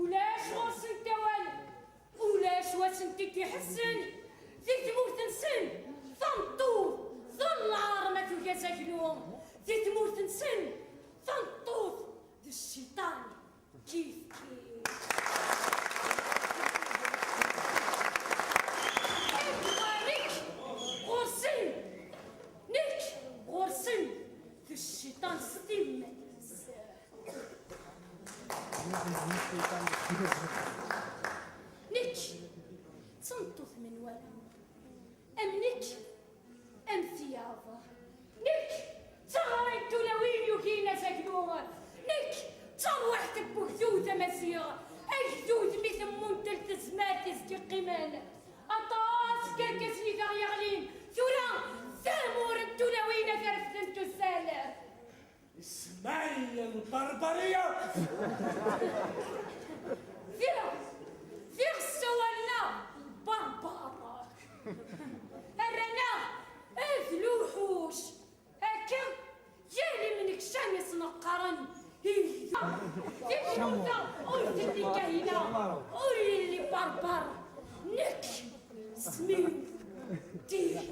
Ulac ɣur-sent awal, ulac wa sent-id-iḥessen. Di tmurt-nsen, tameṭṭut d lɛar ma tugi azaglu. Di tmurt-nsen, tameṭṭut d cciṭan kif kif. Nekk ɣur-sen, nekk ɣur-sen d cciṭan s timmad-is. Nekk d tameṭṭut menwala, am nekk, am tiyaḍ. Nekk d taɣri n tulawin yugin azaglu. Nekk d tarwiḥt n wegdud amaziɣ. Agdud mi temmuntel tezmert i s-d-iqqimen. Aṭas n yergazen i d aɣ-yeɣlin. Tura tamur n tulawin ad refdent uzzal. Ismail Barbaria! Diɣ, diɣ ssawalen-aɣ Barbar. Rran-aɣ d lewḥuc. Akka, yal imnekcam i sen-qqaren igdud. Di tmurt-a ur telli Kahina, ur yelli Barbar. Nekk, isem-iw Dihya.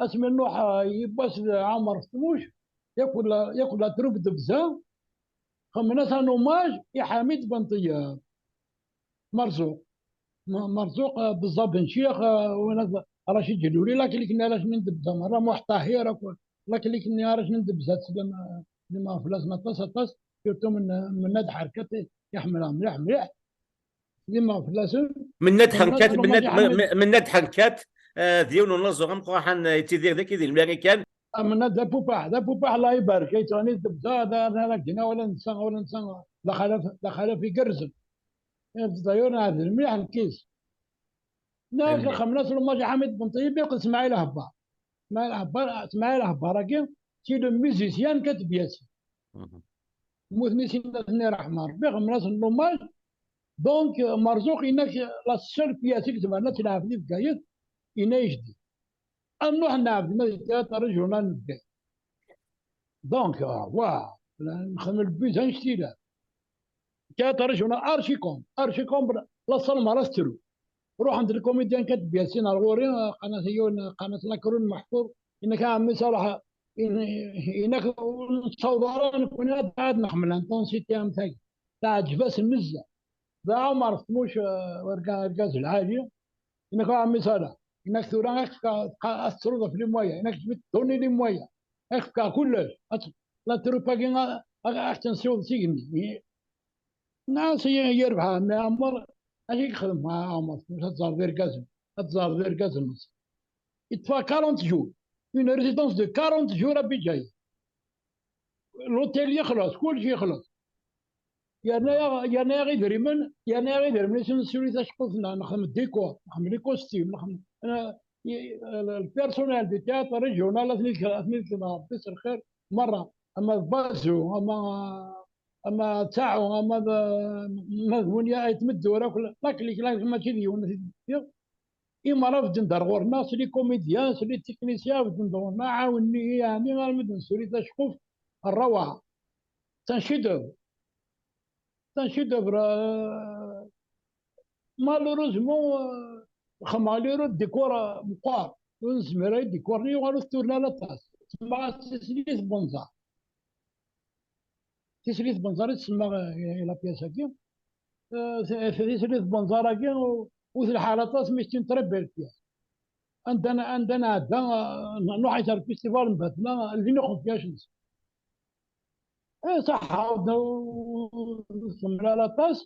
Asmi nruḥ, eh, yiwwas d Ɛmer Fetmuc, yakk la, yakk la troupe de Bza, xemmen-as un hommage i Ḥamid Ben Ṭeyyeb. Merzuq. M-, Merzuq, eh, Beẓẓa Ben Ccix, eh, win ad, Racid Ǧelluli, la clique-nni Racid n Debza merra, Muḥ Ṭaḥir, akk, la clique-nni Racid n Debza, teslam, eh, slimeɣ fell-asen aṭas, aṭas, surtout Men-, Mennad Ḥerkat, i ḥemmleɣ mliḥ, mliḥ. Slimeɣ fell-asen. Mennad Ḥerkat, Mennad, Mennad, Ḥamed. M-, Mennad Ḥerkat, eh, d yiwen unaẓur ameqqran, eh, yettidir dagi di Lmarikan. Ah, Mennad d apupaḥ, d apupaḥ, Allah ibarek, yettɣenni d Debza, d, d, d, d, wala nsa, wala nsa, d axalaf, d axalaf igerrzen. D'ailleurs, neɛdel mliḥ nekk-is. Nekk xemmen-as l'hommage i Ḥamid Ben Ṭeyyeb akked Smaɛil Hebbar. Smaɛil Hebbar, Smaɛil Hebbar-agi, c'est le musicien n Kateb Yasin. Mhm. Mmuten i sin ad ten-iṛḥem Ṛebbi, xemmen-as l'hommage. Donc, Merzuq, yenna-k la seule pièce i yezmer ad tt-nɛebd di Bgayet, yenna-k-d. Ad nruḥ nɛebd ma di théâtre régional n Bgayet. Donc, ah, wa, nxedm le buzz annect-ila. Théâtre régional, Archicombre, Archicombre, la salle merra tettru. Ruḥen-d les comédiens n Kateb Yasin ar ɣur-i, qqaren-as yiwen, qqaren-as Lakroun Meḥfur, yenna-k a ɛemmi Ṣaleḥ, yenna-k ur nessaweḍ ara nekkni ad, ad nexdem l'intensité am tagi. Teɛǧeb-asen nezzeh. D Ɛumar Fetmuc, eh, urga-, argaz lɛali. Yenna-k a ɛemmi Ṣaleḥ, yenna-k tura ad k-fkeɣ, ad tettruḍ ɣef les moyens, yenna-k je vais te donner les moyens. Ad k-fkeɣ kullec. Ad t-, la troupe-agi ad, ad, ad k-tt-nsiweḍ s igenni. Nniɣ-as i, i Yerbeḥ a ɛemmi Ɛumar, acu i yexdem a Ɛumar Fetmuc, ad tẓerreḍ irgazen, ad tẓerreḍ irgazen-nnes. Yeṭṭef-aɣ quarante jours. Une résidence de quarante jours à Bidjaya. L'hôtel yexleṣ, kullec yexleṣ. Yerna-yaɣ, yerna-yaɣ idrimen, yerna-yaɣ idrimen i sen-nessuli taceqquft-nneɣ, nexdem décor, nexdem les costumes, nexdem, eh, i, eh, le personnel du théâtre régional, ad ten-id-, ad ten-id-, Rebbi s lxir merra, ama d Bazu, ama, ama d Taɛu, ama d, ama d Munya Ayt Meddur, akk la clique, la, mačči d yiwen, i merra bedden-d ar ɣur-neɣ, s les comédiens, s les techniciens, bedden-d ɣur-neɣ, ɛawnen-iyi, yeɛni, armi d-nessuli taceqquft n ṛṛawɛa. C'est un chef-d'œuvre. C'est un chef-d'œuvre, euh, malheureusement, euh, xemmeɣ liru décor, euh, meqqar. Ur nezmir ara i décor-nni, yuɣal ur t-turen ara aṭas. Semmaɣ-as tislit n wenẓar. Tislit n wenẓar i tsemma, eh, i la pièce-agi. Eh, t-, tislit n wenẓar-agi ur, ur telḥa ara aṭas, mais c'est une très belle pièce. Anda n-, anda nɛedda, eh, n-, nruḥ ɣer festival n Batna, llin ixufyac-nsen. Eh, ṣaḥḥa, ur, ur, ur tsemma ara aṭas.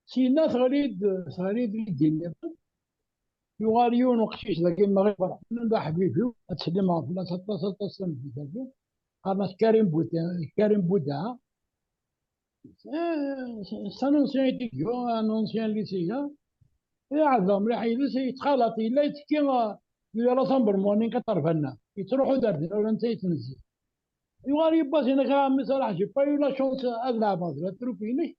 Syenna teɣli-d, teɣli-d i ddin nniḍen. Yuɣal yiwen uqcic dagi n Lmɣrib, ferḥen d aḥbib-iw, ad tsellim ɣef fell-as aṭas, aṭas tameddit-agi. Qqaren-as Karim Bouda, Karim Bouda. Eh, c'est un ancien étudiant, un ancien lycéen. Iɛedda mliḥ yid-s, yettxalaḍ, yella yettekki, eh, yal asamber morning ad terfana. Yettruḥu-d ar din, ula netta yettnezzi. Yuɣal yiwwas, yenna-k: "A mmi Ṣalaḥ, j'ai pas eu la chance ad leɛbeɣ d la troupe-inek,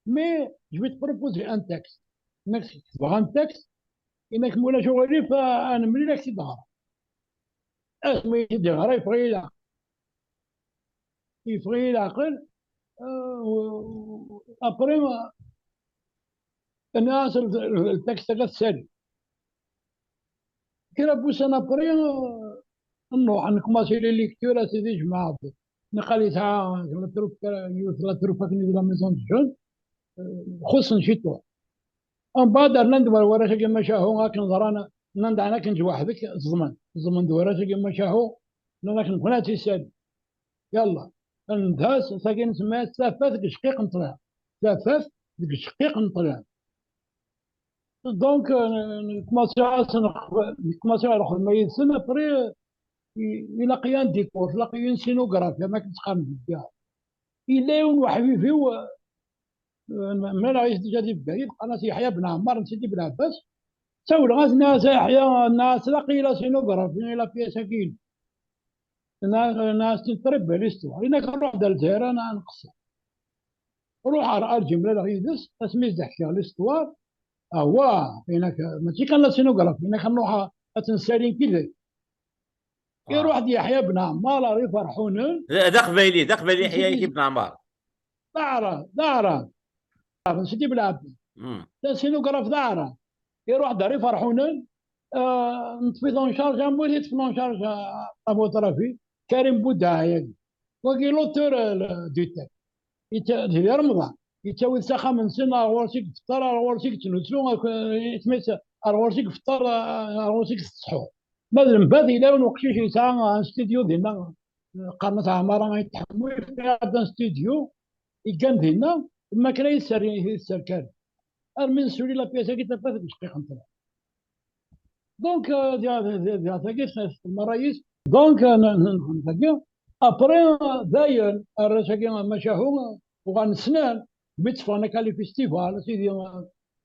mais je vais te proposer un texte." Yenna-k: "Tebɣa un texte?" Yenna-k: "Ma ulac uɣilif, a-, ad nemlil, ad k-t-id-ɣreɣ." Asmi i t-id-yeɣra, yeffeɣ-iyi leɛqel. Yeffeɣ-iyi leɛqel. Euh, après, euh, nniɣ-as: "L-, l-, texte-agi ad t-sali." Kra n wussan après, euh, nruḥ, nkumaṣi les lectures, a sidi, jemɛeɣ-d. Niqal yesɛa la troupe, yiwet la troupe akken di la maison de jeunes, euh, xuṣṣen ciṭuḥ. Umbeɛd rnan-d war warrac-agi n Macahu, akken ẓran, nnan-d: "Ɛni akken ǧǧ weḥd-k, ẓḍmen, ẓḍmen-d warrac-agi n Macahu, nnan-ak nekkni ad tt-issali." Yalla, ndeh-as, tagi nsemma-yas tafat deg uceqqiq n ṭṭlam. Tafat deg uceqqiq n ṭṭlam. Donc, euh, nekmaṣi-as, nekmaṣi ɣer lxedma yid-sen, après, euh, i-, ilaq-iyi un décor, ilaq-iyi une scénographie, am akken ttqaren deg lǧiha. Yella yiwen weḥbib-iw, euh, euh, mlaleɣ yis déjà di Bgayet, qqaren-as Yeḥya Ben Ɛemmar n Sidi Belɛebbas. Sawleɣ-as, nniɣ-as: "A Yeḥya," nniɣ-as, "ilaq-iyi la scénographie i la pièce-agi." Nniɣ-as: "C'est une très belle histoire." Yenna-k: "Nruḥ-d ar Lezzayer, ad nqeṣṣer." Ruḥeɣ ar Alger, mlaleɣ yid-s, asmi i s-d-ḥkiɣ l'histoire. Awah, yenna-k, mačči kan la scénographie, yenna-k: "Nruḥ ad tt-nessali nekki d." Ah. Iruḥ-d Yeḥya Ben Ɛemmar ar Iferḥunen. D, d aqbayli, d aqbayli Yeḥya Ibn Ɛemmar. D aɛrab, d aɛrab. Aɛrab n Sidi Belɛebbas. Hmm. D asinugṛaf d aɛrab. Iruḥ-d ar Iferḥunen, euh, neṭṭef-it en charge, am wid i ṭṭfen en charge, euh, la photographie, Karim Bouda-yagi. Wagi l'auteur, euh, le, du texte. Yetta-, d di Remḍan. Yettawi-d s axxam-nsen, ar ɣur-s i ifeṭṭer, ar ɣur-s i yettnusu, ak-, isem-is, ar ɣur-s i ifeṭṭer, ar ɣur-s i yettṣeḥḥu. Ma d lembat, yella yiwen uqcic yesɛa un studio dinna, qqaren-as Ɛmara Ayt Ḥemmu, yefka-aɣ-d un studio, yeggan dinna, ma kra yesser, yesser kan. Armi nessuli la pièce-agi, tafat deg uceqqiq n ṭṭlam. Donc, euh, diɣ, diɣ, diɣ, diɣ, tagi, s-, s-, merra-is. Donc, euh, n-, n-, n-, tagi. Après, euh, dayen, arrac-agi, macahu, uɣalen ssnen, mi tteffɣen akka les festivals, sidi, euh,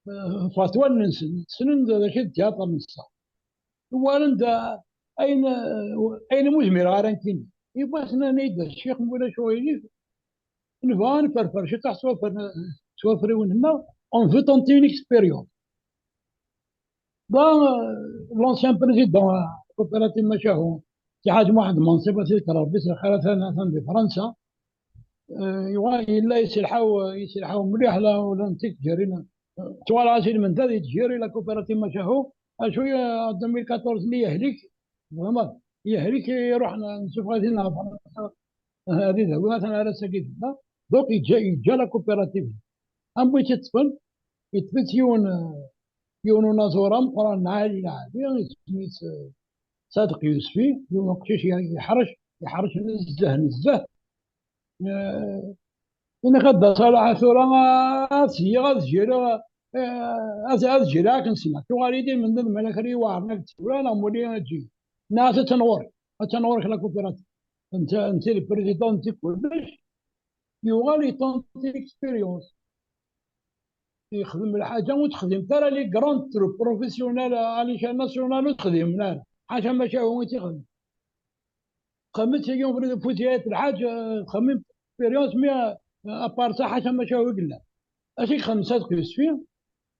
euh, ffɣet wallen-nsen, ssnen d, d acu i d théâtre n ṣṣeḥ. Uɣalen-d, euh, ayen, euh, ayen umi ur zmireɣ ara nekkini. Yiwwas nnan-iyi-d: "A ccix, ma ulac uɣilif, nebɣa ad nferfer ciṭuḥ s wafr-, s wafriwen-nneɣ, on veut tenter une expérience." Là, euh, l'ancien président, euh, coopérative Macahu, Si Ḥaǧ Muḥend Menṣib, ad t-yekker Rebbi s lxir, atan, atan di Fransa. Euh, yuɣal yella yeselḥaw, yeselḥaw mliḥ la, ula n ttijjirin. Ttwalaɣ-as i lmendad yettjiri la coopérative Macahu. Acu, euh, deux mille quatorze-nni yehlik, vraiment, yehlik, iruḥ n-, nsuffeɣ-it-id ɣer Fransa. Ad idawi, atan ar ass-agi tella. Donc, yeǧǧa, yeǧǧa la coopérative. Am wi tt-iṭṭfen, yeṭṭef-itt yiwen, euh, yiwen unaẓur ameqqran, lɛali, lɛali, isem-is, euh, Sadeq Yusfi, yiwen uqcic ye-, yeḥrec, yeḥrec nezzeh, nezzeh. Eh, yenna-k a Dda Ṣaleḥ, tura, ah, ad sliɣ, ad jjireɣ, eh, ad, ad jjireɣ akken ssneɣ. Tuɣal-iyi-d lmendad, ma yella kra iweɛren ad t-id-tura, neɣ muli ad ǧǧi. Nniɣ-as attan ɣur-k, attan ɣur-k la coopérative. Netta, netta le président, netta kullec, yuɣal yeṭṭenti l'expérience. Yexdem lḥaǧa ur texdimemt ara les grandes troupes professionnelles à l'échelle nationale, ur texdimen ara. Ḥaca Macahu i tt-ixedmen. Xedmet-tt yiwen Fouziayet Lḥaǧ, euh, xedmen expérience, mais, euh, à part ça, ḥaca Macahu i yellan. Acu i ixdem Sadeq Yusfi?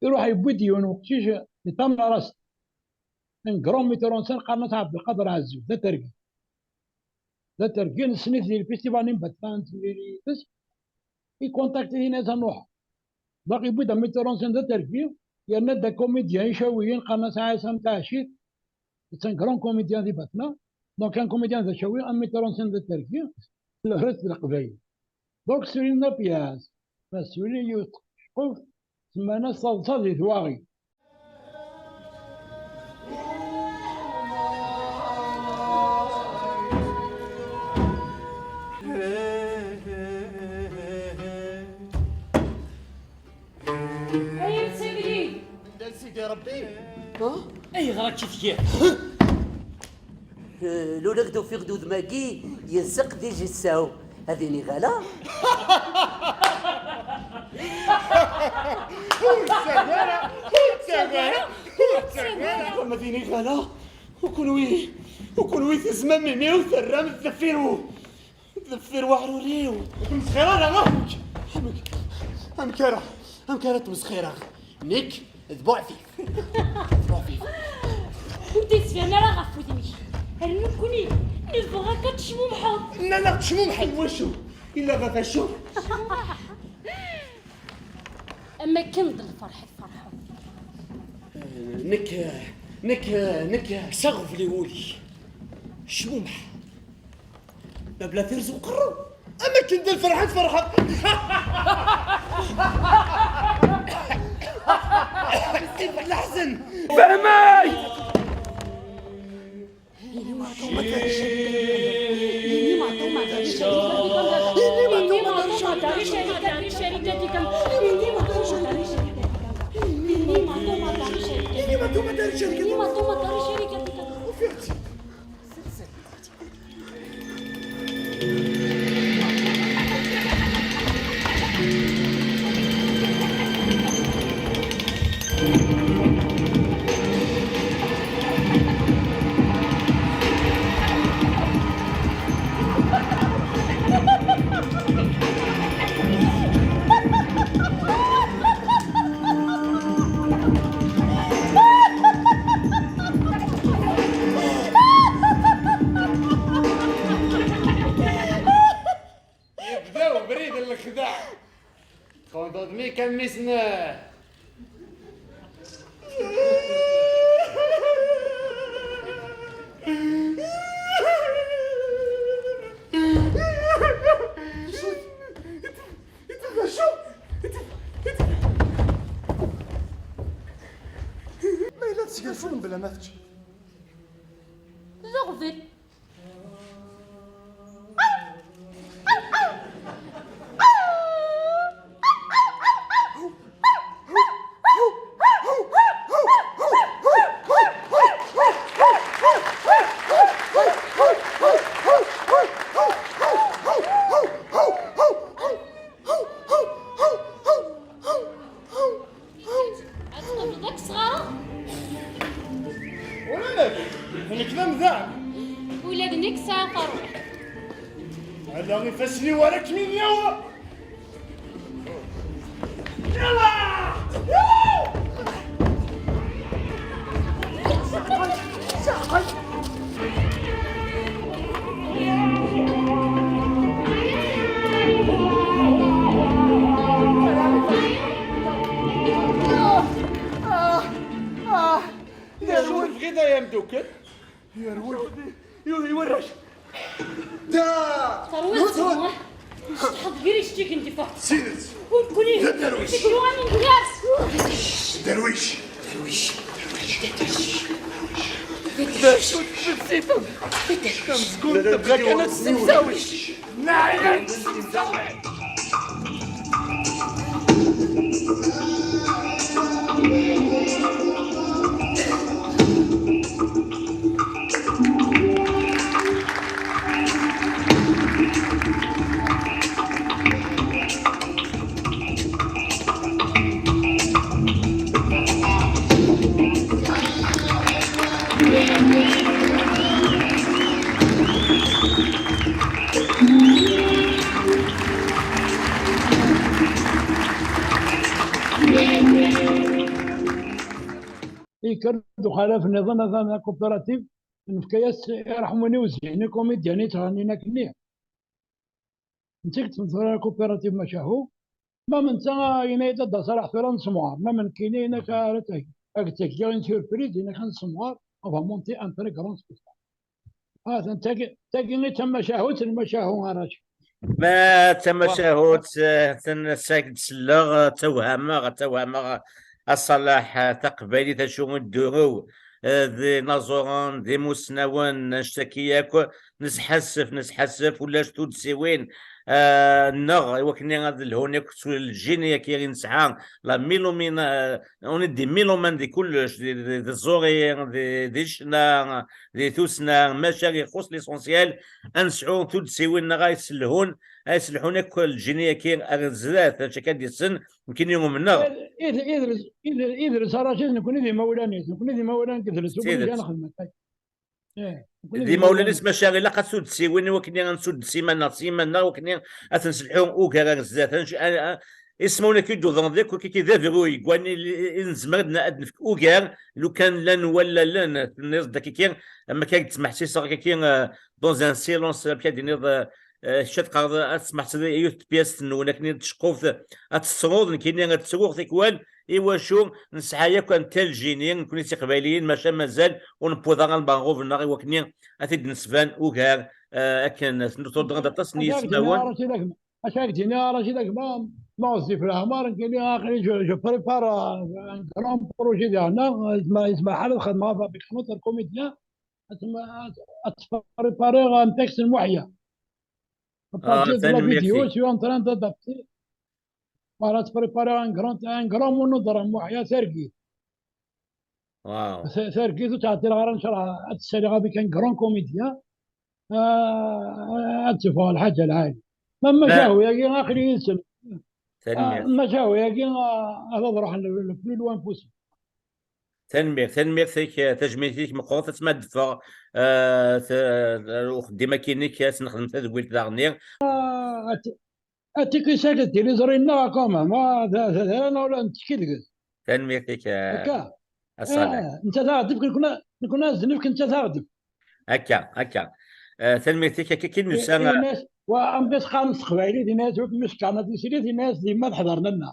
Iruḥ yewwi-d yiwen uqcic, d tamnarast. Un grand metteur en scène, qqaren-as Ɛebdelqader Ɛezzu, d atergi. D atergi, nessen-it di lfestival n Batman, yid-s. Ikontakti-t, yenna-as ad nruḥ. Donc, yewwi-d un metteur en scène d atergi, yerna-d un comédien icawiyen, qqaren-as Ɛisam Taɛcit, c'est un grand comédien di Batna. Donc, un comédien d acawi, un metteur en scène d atergi, lehret d Leqbayel. Donc, ssulin la pièce. Ma ssulin yiwet n tceqquft, semman-as Taḍsa di twaɣit. Ṛebbi. Ha? Ayɣer akka i tgiḍ? Eh, lula d-ufiɣ-d udem-agi yelseq d ijisaw. Ad iniɣ ala? Ur ttaɣ ara! Ur ttaɣ ara! Ur ttaɣ ara! Ma ad iniɣ ala? U kunwi, u kunwi tezmam imi-w terram deffir-w. Deffir weɛrur-iw. Ur tmesxir ara, amek? Amek, amek ara, amek ara tmesxireɣ? Nekk d Buɛfif. D Buɛfif. Ur d-yettban ara ɣef wudem-ik. Ar nekkni, nebɣa-k ad tecmumḥeḍ. Nnan-aɣ tecmumḥeḍ, wacu? Illa ɣef acu? Am akken d lferḥ i tferḥeḍ. Nekk, nekk, nekk s aɣbel i wul-ik. Cmumḥ. Mebla tirzi uqerru. Am akken d lferḥ i tferḥeḍ. Leḥzen. Fehmay! Yebda ubrid n lexdeɛ. Txuḍeḍ mi kan mi sen- Ma yella tesgerfudem bla ma tečč. D aɣbel. Ad tqebleḍ ad k-sɣareɣ? Ula nekk, nekk d amdan. Ula d nekk sɛiɣ tarwiḥt. Ala ifassen-iw ara kem-iniɣ. Yalla! Yerwel. Tebɣiḍ ay amdukkel? Yerwel. Yuhi warrac. Da! Terwiḍ. Hudhud. Ceṭṭḥeḍ gar iceǧǧigen di Faṛ. Sinet. U nekkni. D aderwic. Deg luɣa n Lgaz. Derwic. Derwic. Derwic. Derwic. Tamezgunt tebɣa kan ad tessemsawi. Neɛya ad tessemsawi. Yekker-d uxalaf nniḍen, atan la coopérative, nefka-yas iṛeḥmuni-w zik, i comédien i ttɣennin akkenni. Netta i yeṭṭfen tura la coopérative macahu, ma netta yenna-yi-d ad d-aṣalaḥ tura n semɣer, ma nekkini yenna-k ara t-, ad k-d-heggiɣ une surprise, yenna-k n semɣer, on va monter un très grand spectacle. Ah, tagi, tagi i d tamacahut n macahu, arrac. Ma d tamacahut, eh, ten-, s-, ad d-selleɣ, eh, ttawhameɣ, ttawhameɣ, a Ṣalaḥ, eh, taqbaylit, acu i d-turew, eh, d inaẓuren, d imusnawen, annect-agi yakk, nesḥassef, nesḥassef, ulac tuddsiwin, ah, neɣ i wakken ad lhun akk s lǧini-agi i nesɛa, la mélomanie, ah, on est des mélomanes di kullec, di, di, di tẓuri, di, di ccna, di tussna, maca ixuṣ l'essentiel, ad nesɛu tuddsiwin-nneɣ ay selhun, ay selḥun akk lǧini-agi ar zdat, acu akka d-yessen, nekkini umneɣ. Idres, idres, idres a Racid, nekkni d imawlan-is, nekkni d imawlan n yidles, nekkni d imawlan-is, maca ilaq ad tuddsiwin i wakken ad nsuddes iman-nneɣ s iman-nneɣ, i wakken ad t-nselḥu ugar ar zdat. Ismawen-agi i d-uḍen d akk, kiki d abruy, deg wayen i, i nezmer ad n-, ad nefk ugar, lukan llan wallalen, tenniḍ-d akiki, am akka i d-ttmeḥsiseɣ akiki, euh, dans un silence, amek ad d-tiniḍ, euh, euh, kečč ad teqqareḍ, ad tesmeḥsiḍ yiwet n tpyast-nwen akken ad tceqquft, ad tesruḍ, nekkini ad ttruɣ tikwal, iwacu nesɛa yakk anta lǧini, nekkni d tiqbayliyin, maca mazal ur newwiḍ ara lmerɣub-nneɣ i wakken ad t-id-nesban ugar, euh, akken tudreḍ aṭas n yismawen. Acu ara k-d-iniɣ, Racid, a gma, ma ɣezzif leɛmer, nekkini aql-i je, je prépare un grand projet diɣen, yezmer, yezmer ḥal ad xedmeɣ avec un autre comédien, ad, ad, ad préparer un texte n Muḥya. À partir de la vidéo, je suis en train d'adapter. Voilà, ad préparer un grand, un grand monodrame, Muḥya, targit. Wow. Targit ur ttɛeṭṭileɣ ara, ncallah ad ssaliɣ avec un grand comédien. Ah, ad teffeɣ lḥaǧa lɛali. Ma, ma, maca wi-agi aql-i yid-sen. Tanemmirt. Ah, maca wi-agi, ah, ad ruḥen le, le plus loin possible. Tanemmirt, tanemmirt-ik, tajmilt-ik meqqret, asma d-teffeɣ, ah, t-, uxeddim akkin-ik, ad s-nexdem tadwilt daɣen-nni. Ah, ad, ad tikki-sak d tiliẓri-nneɣ, quand même, ah, d, d, d, neɣ ula nettekki deg-s. Tanemmirt-ik, ah, akka. A Ṣaleḥ. Ah, netta taɣdemt, nekkna, nekkna ad d-nefk netta taɣdemt. Akka, akka. Ah, tanemmirt-ik, akka kin nusa. Yenna-as, wa, amek as qqaren s teqbaylit, yenna-as, wi kem-icekkren tislit, yenna-as, d yemma teḥḍer nanna.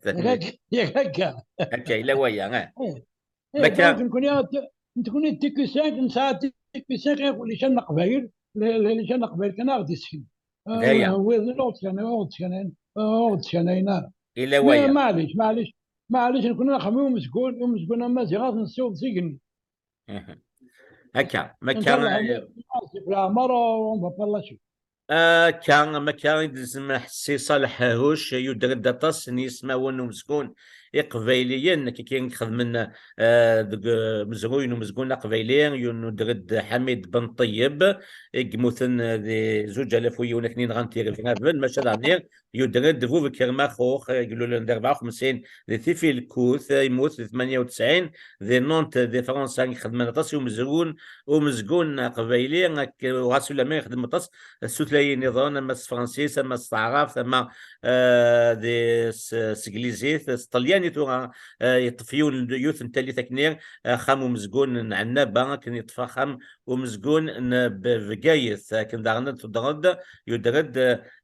Tanemmirt. Yak akka. Akka, yella waya, eh. Eh, eh, donc, nekkni, nekkni d T Q cinq, nesɛa T Q cinq, eh, lican n Leqbayel, li-, li-, lican n Leqbayel kan ad ɣ-d-yessken. D aya. Ah, wid ur ɣ-d-ttkanin, ur ɣ-d-ttkanin, ur ɣ-d-ttkanin ara. Illa waya. Maɛlic, maɛlic, maɛlic, nekkni axxam i umezgun, i umezgun amaziɣ ad t-nessiweḍ s igenni. Aha. Akka, ma akka, leɛmer, on va pas lâcher. Akka, ma akka i d-nezmeḥ Si Ṣaleḥ Ḥahuc, yuder-d aṭas n yismawen n umezgun iqbayliyen, kiki i ixedmen, eh, deg, eh, umezruy n umezgun aqbayli, yuder-d Ḥamid Ben Ṭeyyeb, i yemmuten, eh, di zuǧ alaf u yiwen akken i nɣan tirgraben, maca daɣen yuder-d Bubekr Maxux, i ilulen di rebɛa u xemsin di Tifilkut, yemmut di tmanya u tesɛin, di Nantes, di Fransa, i ixedmen aṭas i umezgun, umezgun aqbayli, ak-, ɣas ulamma ixdem aṭas s tutlayin niḍen, ama s tefransist, ama s taɛrabt, ama, eh, di s-, s teglizit, s ṭelyanit tura, eh, yeṭṭef yiwen, yiwet n tallit akken, eh, axxam umezgun n Ɛennaba, akken yeṭṭef axxam umezgun n B-, Bgayet, akken daɣen ad tuddreḍ, yuder-d,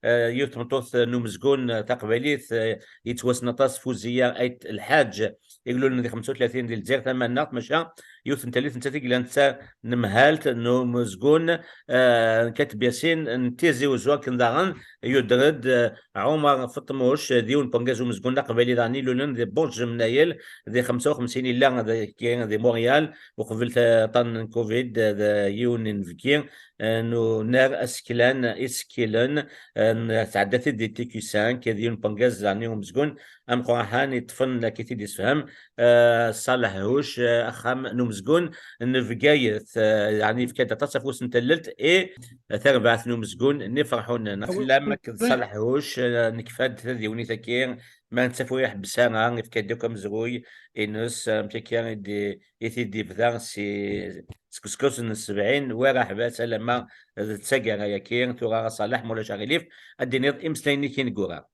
eh, yiwet tmeṭṭut n umezgun, eh, taqbaylit, eh, yettwassen aṭas, Fuziya Ayt Lḥaǧ, i ilulen di xemsa u tlatin di Lezzayer Tamaneɣt, maca yiwet n tallit nettat i yellan d tanemhalt n umezgun, eh, n Kateb Yasin n Tizi Uzzu, akken daɣen yuder-d, eh, Ɛumar Feṭmuc, d yiwen n urgaz umezgun aqbayli daɣen i ilulen di Burǧ Mnayel, di xemsa u xemsin yella di, di Montréal, uqbel ta-, aṭṭan n covid, d yiwen n inebgi, eh, n unar aseklan isekkilen, eh, n-, tɛedda-t-id di T Q cinq, d yiwen n urgaz daɣen umezgun ameqqran aṭas, yeṭṭfen akken i t-id-yessefhem, eh, Ṣaleḥ Huc, eh, axxam n umezgun n Bgayet, eh, yeɛni yefka-d aṭas afus n tallelt i tarbaɛt n umezgun n Iferḥunen. Fell-am akked Ṣaleḥ Huc, eh, nekfa-d tadiwennit-agi, ma netta ur iḥebbes ara, yefka-d akk amezruy-ines, amek akka i d-, i t-id-yebda si, seg useggas n sebɛin, war aḥbas alamma d taggara-agi, tura a Ṣaleḥ, ma ulac aɣilif, ad d-tiniḍ imeslayen-ik ineggura.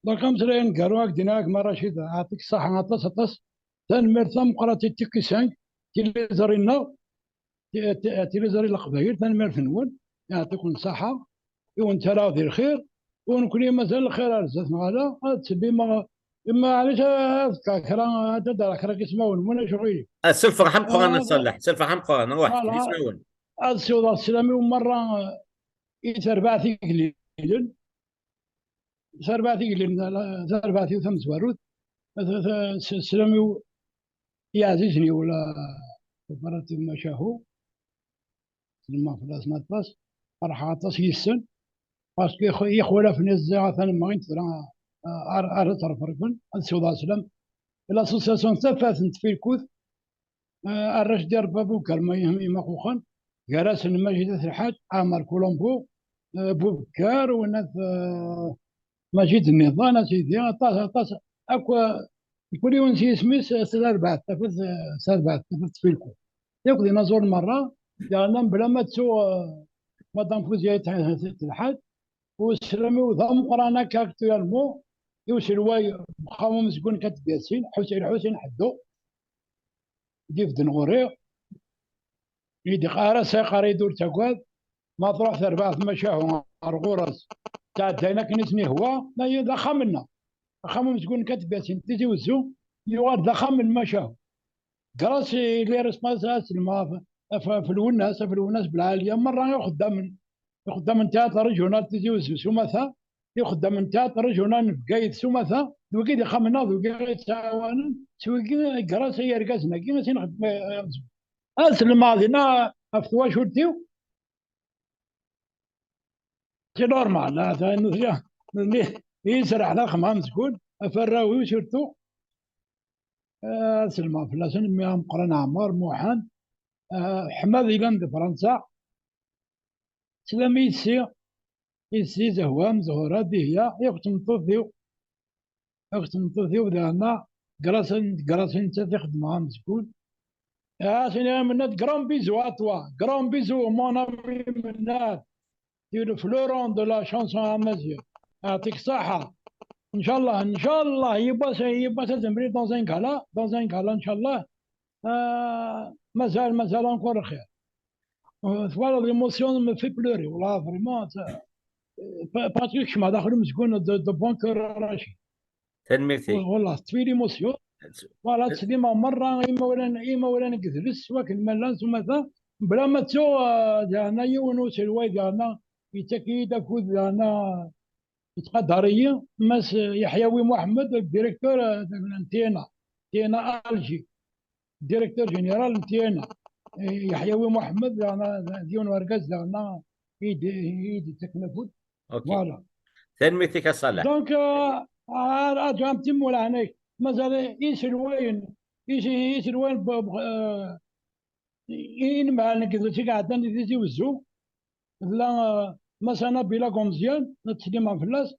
Donc, ameslay aneggaru, ad k-d-iniɣ, a gma Racid, yeɛṭik ṣṣeḥḥa aṭas, aṭas. Tanemmirt tameqqrant i T Q cinq, tiliẓri-nneɣ, ti-, ti-, tiliẓri n Leqbayel, tanemmirt-nwen, yeɛṭikum ṣṣeḥḥa, i wen-ttaraɣ di lxir, u nekkni mazal lxir ar zdat neɣ ala, ad tsebbim, ma, ma ɛlac ad kkreɣ kra, ad d-rreɣ kra n yismawen, ma ulac aɣilif. Ah, s lferḥ ameqqran, a Ṣaleḥ, s lferḥ ameqqran, ruḥ, voilà, d ismawen. Ad siwḍeɣ sslam-iw merra i terbaɛt igellilen, tarbaɛt igellilen, tarbaɛt-iw tamezwarut, ta-, ta-, s-, sslam-iw i ɛzizen-iw la, la Faṛaṭi Macahu, sslammeɣ fell-asen aṭas. Ferḥeɣ aṭas yis-sen, parce que ixu-, ixulafen i ẓẓiɣ atan mɣin tura, ah, ar, ar ad tt-refreken, ad siwḍeɣ sslam i l'association Tafat n Tfilkut, ah, arrac di Rebbi Abuker, ma yem-, imaquxen, gar-asen Majid At Lḥaǧ, Ɛmer Kulumbu, ah, Bubekkar, u nat, ah, Majid nniḍen, a sidi, aṭas, aṭas, akk, ah, mkul yiwen s yisem-is, ah, s tarbaɛt, tafat, ah, s tarbaɛt, tafat Tfilkut. Yakk d inaẓuren merra, yerna mebla ma ttuɣ, ah, Madame Fouziya At Lḥaǧ, u sslam-iw d ameqqran akka actuellement i uselway n uxxam umezgun n Kateb Yasin, Ḥusin, Lḥusin Ḥeddu, d-ibedden ɣur-i, i d-iqqar-as, iqqar-iyi-d ur ttagad, ma truḥ terbaɛt tmacahu ar ɣur-s, ttɛeddayen akken i sen-ihwa, ma d axxam-nneɣ. Axxam umezgun n Kateb Yasin, Tizi Wezzu, yuɣal d axxam n lmacahu. Grâce i les responsables, ɣef, ɣef, ɣef Lwennas, ɣef Lwennas Belɛaliya, merra ixeddamen, ixeddamen n théâtre régional Tizi Wezzu s umata, ixeddamen n théâtre régional n Bgayet s umata, d wigi d ixxamen-nneɣ, d wigi i ttɛawanen, s wigi, grâce i yergazen-agi i s-nxeddem, eh, amezgun. Ad sellmeɣ dinna ɣef twacult-iw, c'est normal, ah, ta-, nutni, nutni, i yesraḥ d axemmem amezgun, ɣef warraw-iw surtout, eh, ad sellmeɣ fell-asen, mmi ameqqran Ɛmer, Muḥend, eh, Ḥmed yellan di Fransa, sslam i yessi, i yessi Zehwa, Zehra, Dihya, yakk d tmeṭṭut-iw, yakk d tmeṭṭut-iw, daɣen, grâce, grâce i nettat i xeddmeɣ amezgun. Ah, sini Mennad, grand bisou à toi, grand bisou, mon ami Mennad, tu es le fleuron de la chanson amazigh. Yeɛṭik ṣṣeḥḥa. Inchallah, inchallah, yiwwas, yiwwas ad zemreɣ dans un gala, dans un gala, inchallah. Ah, mazal, mazal encore lxir. Euh, voilà, l'émotion me fait pleurer, voilà, vraiment, ça, euh, pa-, parce que kecmeɣ daxel umezgun de, de bon cœur arraché. Tanemmirt-ik. Voilà, c'est l'émotion. Voilà, ttsellimeɣ merra imawlan, imawlan n yidles, s wakken ma llan s umata, bla ma ttuɣ, euh, daɣen yiwen uselway daɣen yettak-iyi-d akud daɣen, yettqadar-iyi Mass Yeḥyawi Muḥemmed, le directeur, euh, n T N A, T N A Alger, directeur général n T N A. Eh, Yeḥyawi Muḥemmed, daɣen, d yiwen urgaz daɣen i d-, i d-yettaken afud. Ok. Voilà. Tanemmirt-ik a Ṣaleḥ. Donc, euh, ar-, arǧu am timura, ɛni mazal iselwayen, is-, iselwayen b-, b-, euh, i-, inemhalen n yidles i iɛeddan di Tizi Wezzu, tella, eh, Mass Nabila Gumezyan, ad ttsellimeɣ fell-as,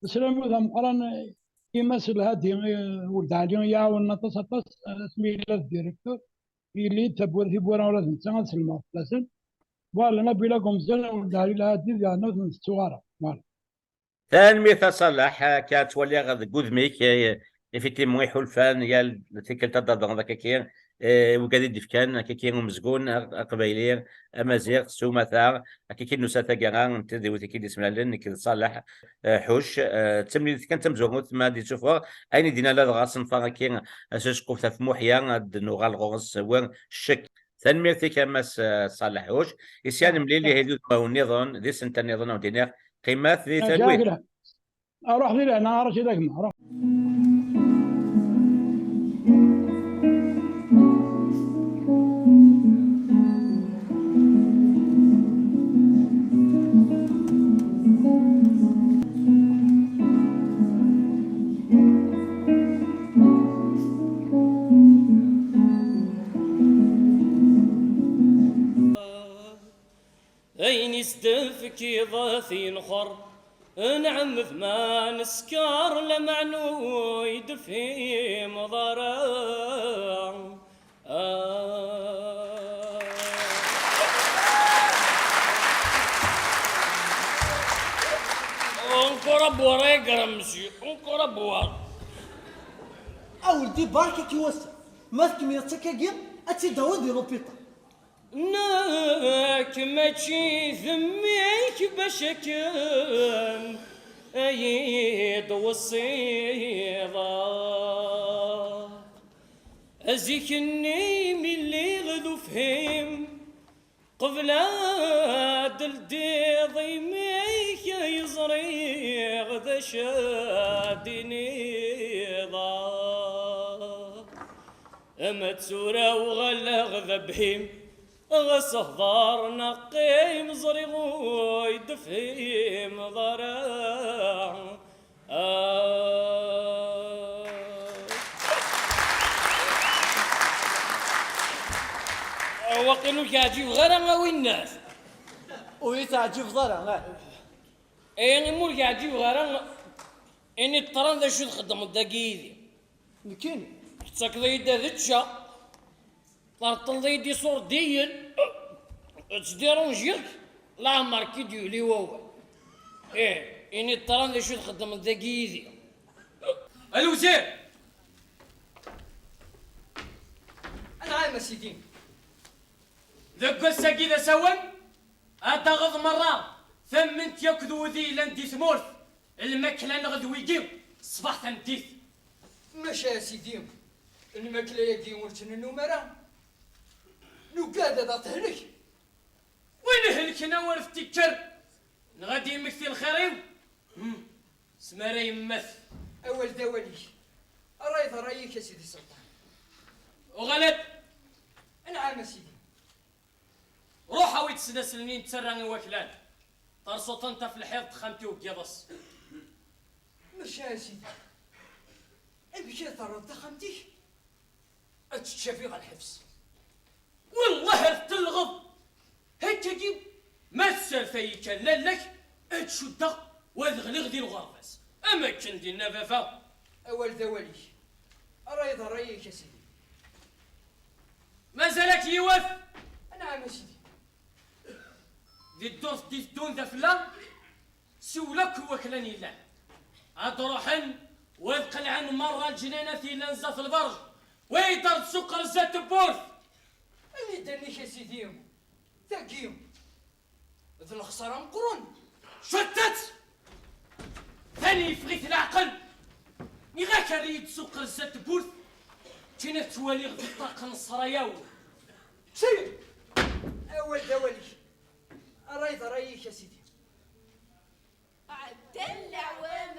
sslam-iw d ameqqran, eh, i Mass Lhadi, eh, Weld Ɛli, i iɛawnen aṭas, aṭas, eh, asmi yella d directeur, yelli-d tawwurt, tiwwura ula d netta, ad sellmeɣ fell-asen. Voilà, Nabila Gumezyan, Weld Ɛli Lhadi, daɣen ur ten-tettuɣ ara. Voilà. Tanemmirt a Ṣaleḥ, akka ttwaliɣ deg wudem-ik, eh, effectivement, iḥulfan yal tikkelt ad d-hedreḍ akkaki, eh, wigad i d-ifkan akkaki umezgun a-, aqbayli, amaziɣ, s umata, akkaki nusa taggara n tdiwt i k-id-ismlalen, nekk d Ṣaleḥ, eh, Ḥuc, eh, d tamlilt kan tamezwarut ma d-ittuffeɣ, ayen i d-yenna ladɣa senfeɣ akki asecquf ɣef Muḥya, ad d-nuɣal ɣur-s war ccek. Tanemmirt-ik a Mass, eh, Ṣaleḥ Ḥuc. Isya ad nemlil ihi d udmawen nniḍen, di ssenta nniḍen, ad wen-d-iniɣ qqimet di talwit. Aruḥ di lehna, ara cidagma, aruḥ. Ayen i s-d-tefkiḍ ad t-yenxer, nɛemmed ma neskeṛ, lameɛna ur yi-d-tefhimeḍ ara. Ah. Encore à boire, grand monsieur, encore à boire. A weldi, barek-ik i wass-a. Ma tkemmleḍ-tt akkagi, ad tt-id-tawiḍ di l'hôpital. Nekk mačči d mmi-k bac akken ay d-tweṣṣiḍ. Zik-nni mi lliɣ d ufhim, qbel ad d-ldiḍ imi-k ay ẓriɣ d acu ad d-tiniḍ. Ama d tura uɣaleɣ d abhim, Ɣas hḍer neɣ qqim, ẓriɣ ur yi-d-tefhimeḍ ara. Ah. Waqil ur k-ɛǧibeɣ ara a winnat. Ur yi-teɛǧibeḍ ara, ah. Ih, imi ur k-ɛǧibeɣ ara, ini-d ṭṭran d acu txeddmeḍ dagi yid-i. Nekkini? Tettakeḍ-iyi-d ad ččeɣ. Treṭṭleḍ-iyi-d iṣurdiyen, ttdiṛunjiɣ-k, leɛmer k-id-yuli wawal. Ih, ini-d ṭṭran d acu txeddmeḍ dagi yid-i. A Lewzir! Anɛam a sidi. Deg wass-agi d asawen, ad taɣeḍ merra tamment yakk d wudi yellan di tmurt, lmakla-nneɣ d wigi, ṣṣbeḥ tameddit. Maca a sidi, lmakla-agi ur tt-nennum ara. Nugad ad aɣ-tehlek. Win ihelken awer t-ikker, neɣ ad d-yemmekti lxir-iw, hmm, s mi ara yemmet. Awal d awal-ik. Ṛṛay d ṛṛay-ik a sidi Selṭan. Uɣal-d! Anɛam a sidi. Ruḥ awi-d sdasel-nni nettarra i waklan. Tarsuṭ-nni taf lḥiḍ texxamt-iw deg yiḍes. Maca a sidi, amek ara terreḍ taxxamt-ik? Ad tt-cafiɣ ɣer lḥebs. Wellah ad tellɣeḍ. Hakkagi ma tesserfay-ik kan lalla-k, ad cuddeɣ u ad ɣliɣ di lɣerba-s. Am akken dinna baba. Awal d awal-ik. Ṛṛay d ṛṛay-ik a sidi. Mazal-ak yiwet? Anɛam a sidi. Di ddurt d-iteddun d afella, siwel akk i waklan yellan. Ad ruḥen u ad qelɛen merra leǧnanat yellan zdat lberǧ, wid ar tsuqer zdat tewwurt. Anida-nnek a sidi, tagi d lexsara meqqren. Cuttet! Tani yeffeɣ-it leɛqel. Nniɣ-ak err-iyi-d suqer zdat tewwurt, akken ad twaliɣ di ṭṭaq n ṣṣrayaw. Sidi! Awal d awal-ik. Ṛṛay d ṛṛay-ik a sidi. Ɛeddan leɛwam,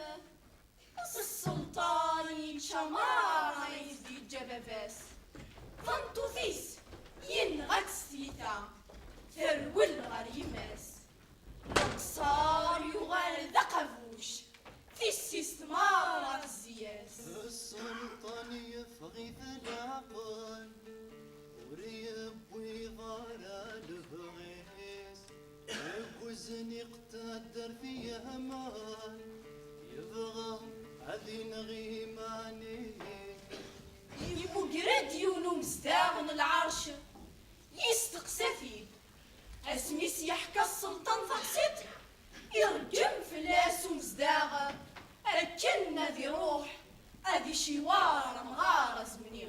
s sselṭan yečča merra ayen d-yeǧǧa baba-s. Tameṭṭut-is yenɣa-tt s tyita, terwel ɣer yemma-s. Leqṣer yuɣal d aqabuc, tissist merra tezzi-yas. Sselṭan yeffeɣ-it leɛqel, ur yewwiḍ ara lebɣi-s. Deg uzniq n taddart yehman, yebɣa ad ineɣ iman-is. Yemmuger-d yiwen umezdaɣ n lɛerc, yesteqsa-t-id. Asmi s-yeḥka sselṭan taqsiṭ, ireggem fell-as umezdaɣ akken ad iruḥ ad iciwar amɣar azemni.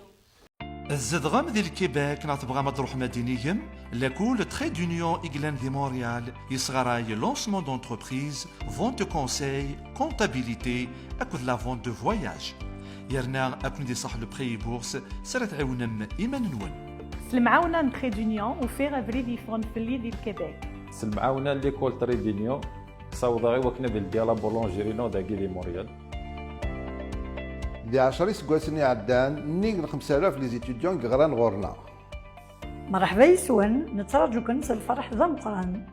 Tzedɣem di Lkibek neɣ tebɣam ad d-truḥem ad d-tinigem? Lakul Trait d'Union i yellan di Montréal yesɣaray lancement d'entreprise, vente de conseil, comptabilité akked la vente de voyage. Yerna ad ken-id-iṣaḥ le prêt et bourse s ara tɛiwnem iman-nwen. S lemɛawna n Trait d'Union, ufiɣ abrid yeffɣen fell-i di Lkibek. S lemɛawna n l'école Trait d'Union, ssawḍeɣ i wakken ad ldiɣ la boulangerie-inu dagi di Montréal. Di ɛecra iseggasen iɛeddan, nnig n xemsa alaf les étudiants i yeɣran ɣur-neɣ. Mṛeḥba yes-wen, nettraǧu-ken s lferḥ d ameqqran.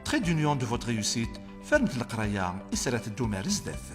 Trait d'Union de votre réussite, fernet leqraya i s ara teddum ar zdat.